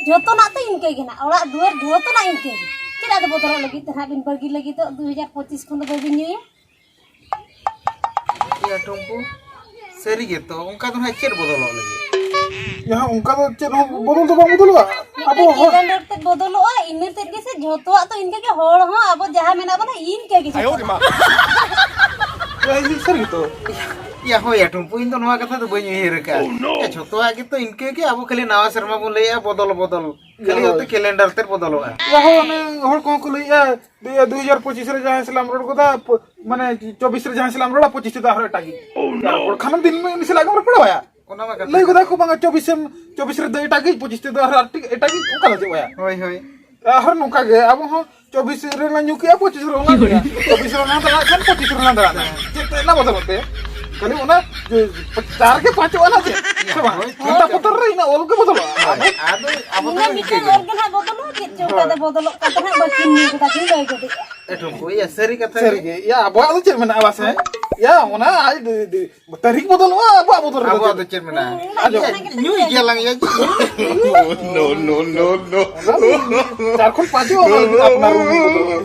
ᱡᱚᱛᱚᱱᱟᱜ ᱛᱚ ᱤᱱᱠᱟᱹ ᱜᱮ ᱱᱟᱜ, ᱚᱲᱟᱜ ᱫᱩᱣᱟᱹᱨ ᱡᱚᱛᱚᱱᱟᱜ ᱤᱱᱠᱟᱹ ᱜᱮ᱾ ᱪᱮᱫ ᱟᱫᱚ ᱵᱚᱫᱚᱞᱚᱜ ᱞᱟᱹᱜᱤᱫ ᱛᱮ ᱱᱟᱜ ᱵᱤᱱ ᱵᱟᱹᱜᱤ ᱞᱟᱹᱜᱤᱫᱚᱜ, ᱫᱩ ᱦᱟᱡᱟᱨ ᱯᱚᱸᱪᱤᱥ ᱠᱷᱚᱱ ᱫᱚ ᱵᱟᱹᱵᱤᱱ ᱧᱩᱭᱟ? ᱤᱭᱟᱹ ᱴᱩᱢᱯᱩ, ᱥᱟᱹᱨᱤ ᱜᱮᱛᱚ, ᱚᱱᱠᱟ ᱫᱚ ᱱᱟᱜ ᱪᱮᱫ ᱵᱚᱫᱚᱞᱚᱜ ᱞᱟᱹᱜᱤᱫ? ᱡᱟᱦᱟᱸ ᱚᱱᱠᱟ ᱫᱚ ᱪᱮᱫ ᱦᱚᱸ ᱵᱚᱫᱚᱞ ᱫᱚ ᱵᱟᱝ ᱵᱚᱫᱚᱞᱚᱜᱼᱟ᱾ ᱟᱵᱚ ᱢᱤᱫᱴᱮᱱ ᱦᱚᱲ calendar ᱛᱮᱫ ᱵᱚᱫᱚᱞᱚᱜᱼᱟ, ᱤᱱᱟᱹ ᱛᱮᱫ ᱜᱮᱥᱮ ᱡᱷᱚᱛᱚᱣᱟᱜ ᱛᱚ ᱤᱱᱠᱟᱹ ᱜᱮ, ᱦᱚᱲ ᱦᱚᱸ ᱟᱵᱚ ᱡᱟᱦᱟᱸ ᱢᱮᱱᱟᱜ ᱵᱚᱱᱟ ᱤᱱᱠᱟᱹ ᱜᱮ ᱡᱷᱚᱛᱚ᱾ ᱤᱭᱟᱹ, ᱤᱭᱟᱹ, ᱥᱟᱹᱨᱤ ᱜᱮᱛᱚ᱾ ᱭᱟ ᱦᱳᱭ ᱭᱟ ᱴᱩᱢᱯᱩ, ᱤᱧ ᱫᱚ ᱱᱚᱣᱟ ᱠᱟᱛᱷᱟ ᱫᱚ ᱵᱟᱹᱧ ᱩᱭᱦᱟᱹᱨ ᱟᱠᱟᱫᱼᱟ᱾ ᱡᱷᱚᱛᱚᱣᱟᱜ ᱜᱮᱛᱚ ᱤᱱᱠᱟᱹ ᱜᱮ, ᱟᱵᱚ ᱠᱷᱟᱹᱞᱤ ᱱᱟᱣᱟ ᱥᱮᱨᱢᱟ ᱵᱚᱱ ᱞᱟᱹᱭᱮᱫᱼᱟ ᱵᱚᱫᱚᱞ ᱵᱚᱫᱚᱞ, ᱠᱷᱟᱹᱞᱤ ᱦᱳᱭ᱾ ᱦᱚᱭᱛᱳ calendar ᱛᱮᱫ ᱵᱚᱫᱚᱞᱚᱜᱼᱟ᱾ ᱭᱟ ᱦᱳᱭ, ᱚᱱᱮ ᱦᱚᱲ ᱠᱚᱦᱚᱸ ᱠᱚ ᱞᱟᱹᱭᱮᱫᱼᱟ, ᱫᱩ ᱦᱟᱡᱟᱨ ᱯᱚᱸᱪᱤᱥ ᱨᱮ ᱡᱟᱦᱟᱸᱭ ᱥᱟᱞᱟᱜ ᱮᱢ ᱨᱚᱲ ᱜᱚᱫᱟ, ᱯᱚ-, ᱢᱟᱱᱮ ᱪᱚᱵᱵᱤᱥ ᱨᱮ ᱡᱟᱦᱟᱸᱭ ᱥᱟᱞᱟᱜ ᱮᱢ ᱨᱚᱲᱟ, ᱯᱚᱸᱪᱤᱥ ᱛᱮᱫᱚ ᱟᱨᱦᱚᱸ ᱮᱴᱟᱜᱤᱡ᱾ ᱨᱚᱲ ᱠᱷᱟᱱᱮᱢ ᱫᱤᱱ ᱩᱱᱤ ᱥᱟᱞᱟᱜ ᱜᱮᱢ ᱨᱚᱯᱚᱲᱟ ᱵᱟᱭᱟ᱾ ᱚᱱᱟ ᱢᱟ ᱠᱟᱛᱷᱟ ᱞᱟᱹᱭ ᱠᱟᱱ ᱜᱚᱫᱟ ᱜᱮ᱾ ᱠᱚ, ᱵᱟᱝᱟ, ᱪᱚᱵᱵᱤᱥ ᱮᱢ, ᱪᱚᱵᱵᱤᱥ ᱨᱮᱫᱚ ᱮᱴᱟᱜᱤᱡ, ᱯᱚᱸᱪᱤᱥ ᱛᱮᱫᱚ ᱟᱨᱦᱚᱸ ᱟᱨ ᱴᱷᱤᱠ ᱮᱴᱟᱜᱤᱡ, ᱚᱱᱠᱟ ᱫᱚ ᱪᱮᱫ ᱵᱟᱭᱟ᱾ ᱦᱳᱭ, ᱦᱳᱭ᱾ ᱟᱨᱦᱚᱸ ᱱᱚᱝᱠᱟ ᱜᱮ, ᱟᱵᱚ ᱦᱚᱸ ᱪᱚᱵᱵᱤᱥ ᱨᱮ ᱞᱟᱝ ᱧᱩ ᱠᱮᱜᱼᱟ, ᱯᱚᱸᱪᱤᱥ ᱨᱮ ᱚᱱᱟ ᱜᱮ᱾ ᱪᱚᱵᱵᱤᱥ ᱨᱮ ᱚᱱᱟ ᱫᱟᱲᱮᱭᱟᱜ ᱠᱷᱟᱱ, ᱯᱚᱸᱪᱤᱥ ᱨᱮ ᱚᱱᱟ ᱫᱟᱲᱮᱭᱟᱜ ᱠᱷᱟᱱ᱾ ᱪᱮᱫ ᱛᱮ ᱚᱱᱟ ᱵᱚᱫᱚᱞᱚᱜ ᱛᱮ? ᱠᱷᱟᱹᱞᱤ ᱚᱱᱟ ᱡᱮ ᱪᱟᱨ ᱜᱮ ᱯᱟᱸᱪᱚᱜᱼᱟ ᱱᱟ ᱪᱮᱫ? ᱥᱮ ᱵᱟᱝ? ᱦᱳᱭ, ᱴᱷᱤᱠ ᱠᱷᱟᱛᱟ ᱠᱟᱛᱷᱟ᱾ ᱯᱚᱛᱚᱵ ᱨᱮ ᱤᱱᱟᱹ ᱚᱞ ᱜᱮ ᱵᱚᱫᱚᱞᱚᱜᱼᱟ᱾ ᱦᱳᱭ, ᱟᱫᱚ ᱟᱵᱚ ᱫᱚ ᱤᱱᱟᱹ ᱤᱱᱠᱟᱹ ᱢᱤᱫᱴᱟᱝ ᱜᱮ᱾ ᱚᱞ ᱜᱮ ᱱᱟᱦᱟᱜ ᱵᱚᱫᱚᱞᱚᱜᱼᱟ, ᱪᱮᱫ ᱪᱚ ᱚᱱᱠᱟ ᱫᱚ ᱵᱚᱫᱚᱞᱚᱜ ᱠᱟᱱ ᱛᱟᱦᱮᱸᱫ, ᱵᱟᱹᱠᱤᱱ ᱧᱩ ᱠᱟᱫᱟ, ᱠᱤᱱ ᱞᱟᱹᱭ ᱠᱮᱫᱮᱭᱟ᱾ ᱮ ᱴᱩᱢᱯᱩ, ᱤᱭᱟᱹ, ᱥᱟᱹᱨᱤ ᱠᱟᱛᱷᱟ ᱥᱟᱹᱨᱤ ᱜᱮ᱾ ᱜᱮ᱾ ᱤᱭᱟᱹ, ᱟᱵᱚᱣᱟᱜ ᱫᱚ ᱪᱮᱫ ᱢᱮᱱᱟᱜᱼᱟ ᱢᱟᱥᱮ? ᱤᱭᱟᱹ, ᱚᱱᱟ ᱟᱡ ᱫᱤ-, ᱫᱤ-, ᱛᱟᱹᱨᱤᱠᱷ ᱵᱚᱫᱚᱞᱚᱜᱼᱟ, ᱟᱵᱚᱣᱟᱜ ᱵᱚᱫᱚᱞ ᱨᱮᱫᱚ ᱟᱵᱚᱣᱟᱜ ᱪᱮᱫ? ᱫᱚ ᱪᱮᱫ ᱢᱮᱱᱟᱜᱼᱟ? ᱦᱩᱸ, ᱟᱡᱚ᱾ ᱚᱱᱟ ᱜᱮᱛᱚ ᱧᱩᱭ ᱞᱟᱹᱭ ᱜᱮᱭᱟ ᱞᱟᱝ, ᱤᱭᱟᱹ᱾ No, no, no, no. ᱚᱱᱟ ᱫᱚ ᱪᱟᱨ ᱠᱷᱚᱱ ᱯᱟᱸᱪᱚᱜ ᱚᱱᱟ ᱞᱟᱹᱜᱤᱫ ᱟᱯᱱᱟᱨ ᱵᱚᱱ ᱵᱚᱫᱚᱞᱚᱜᱼᱟ᱾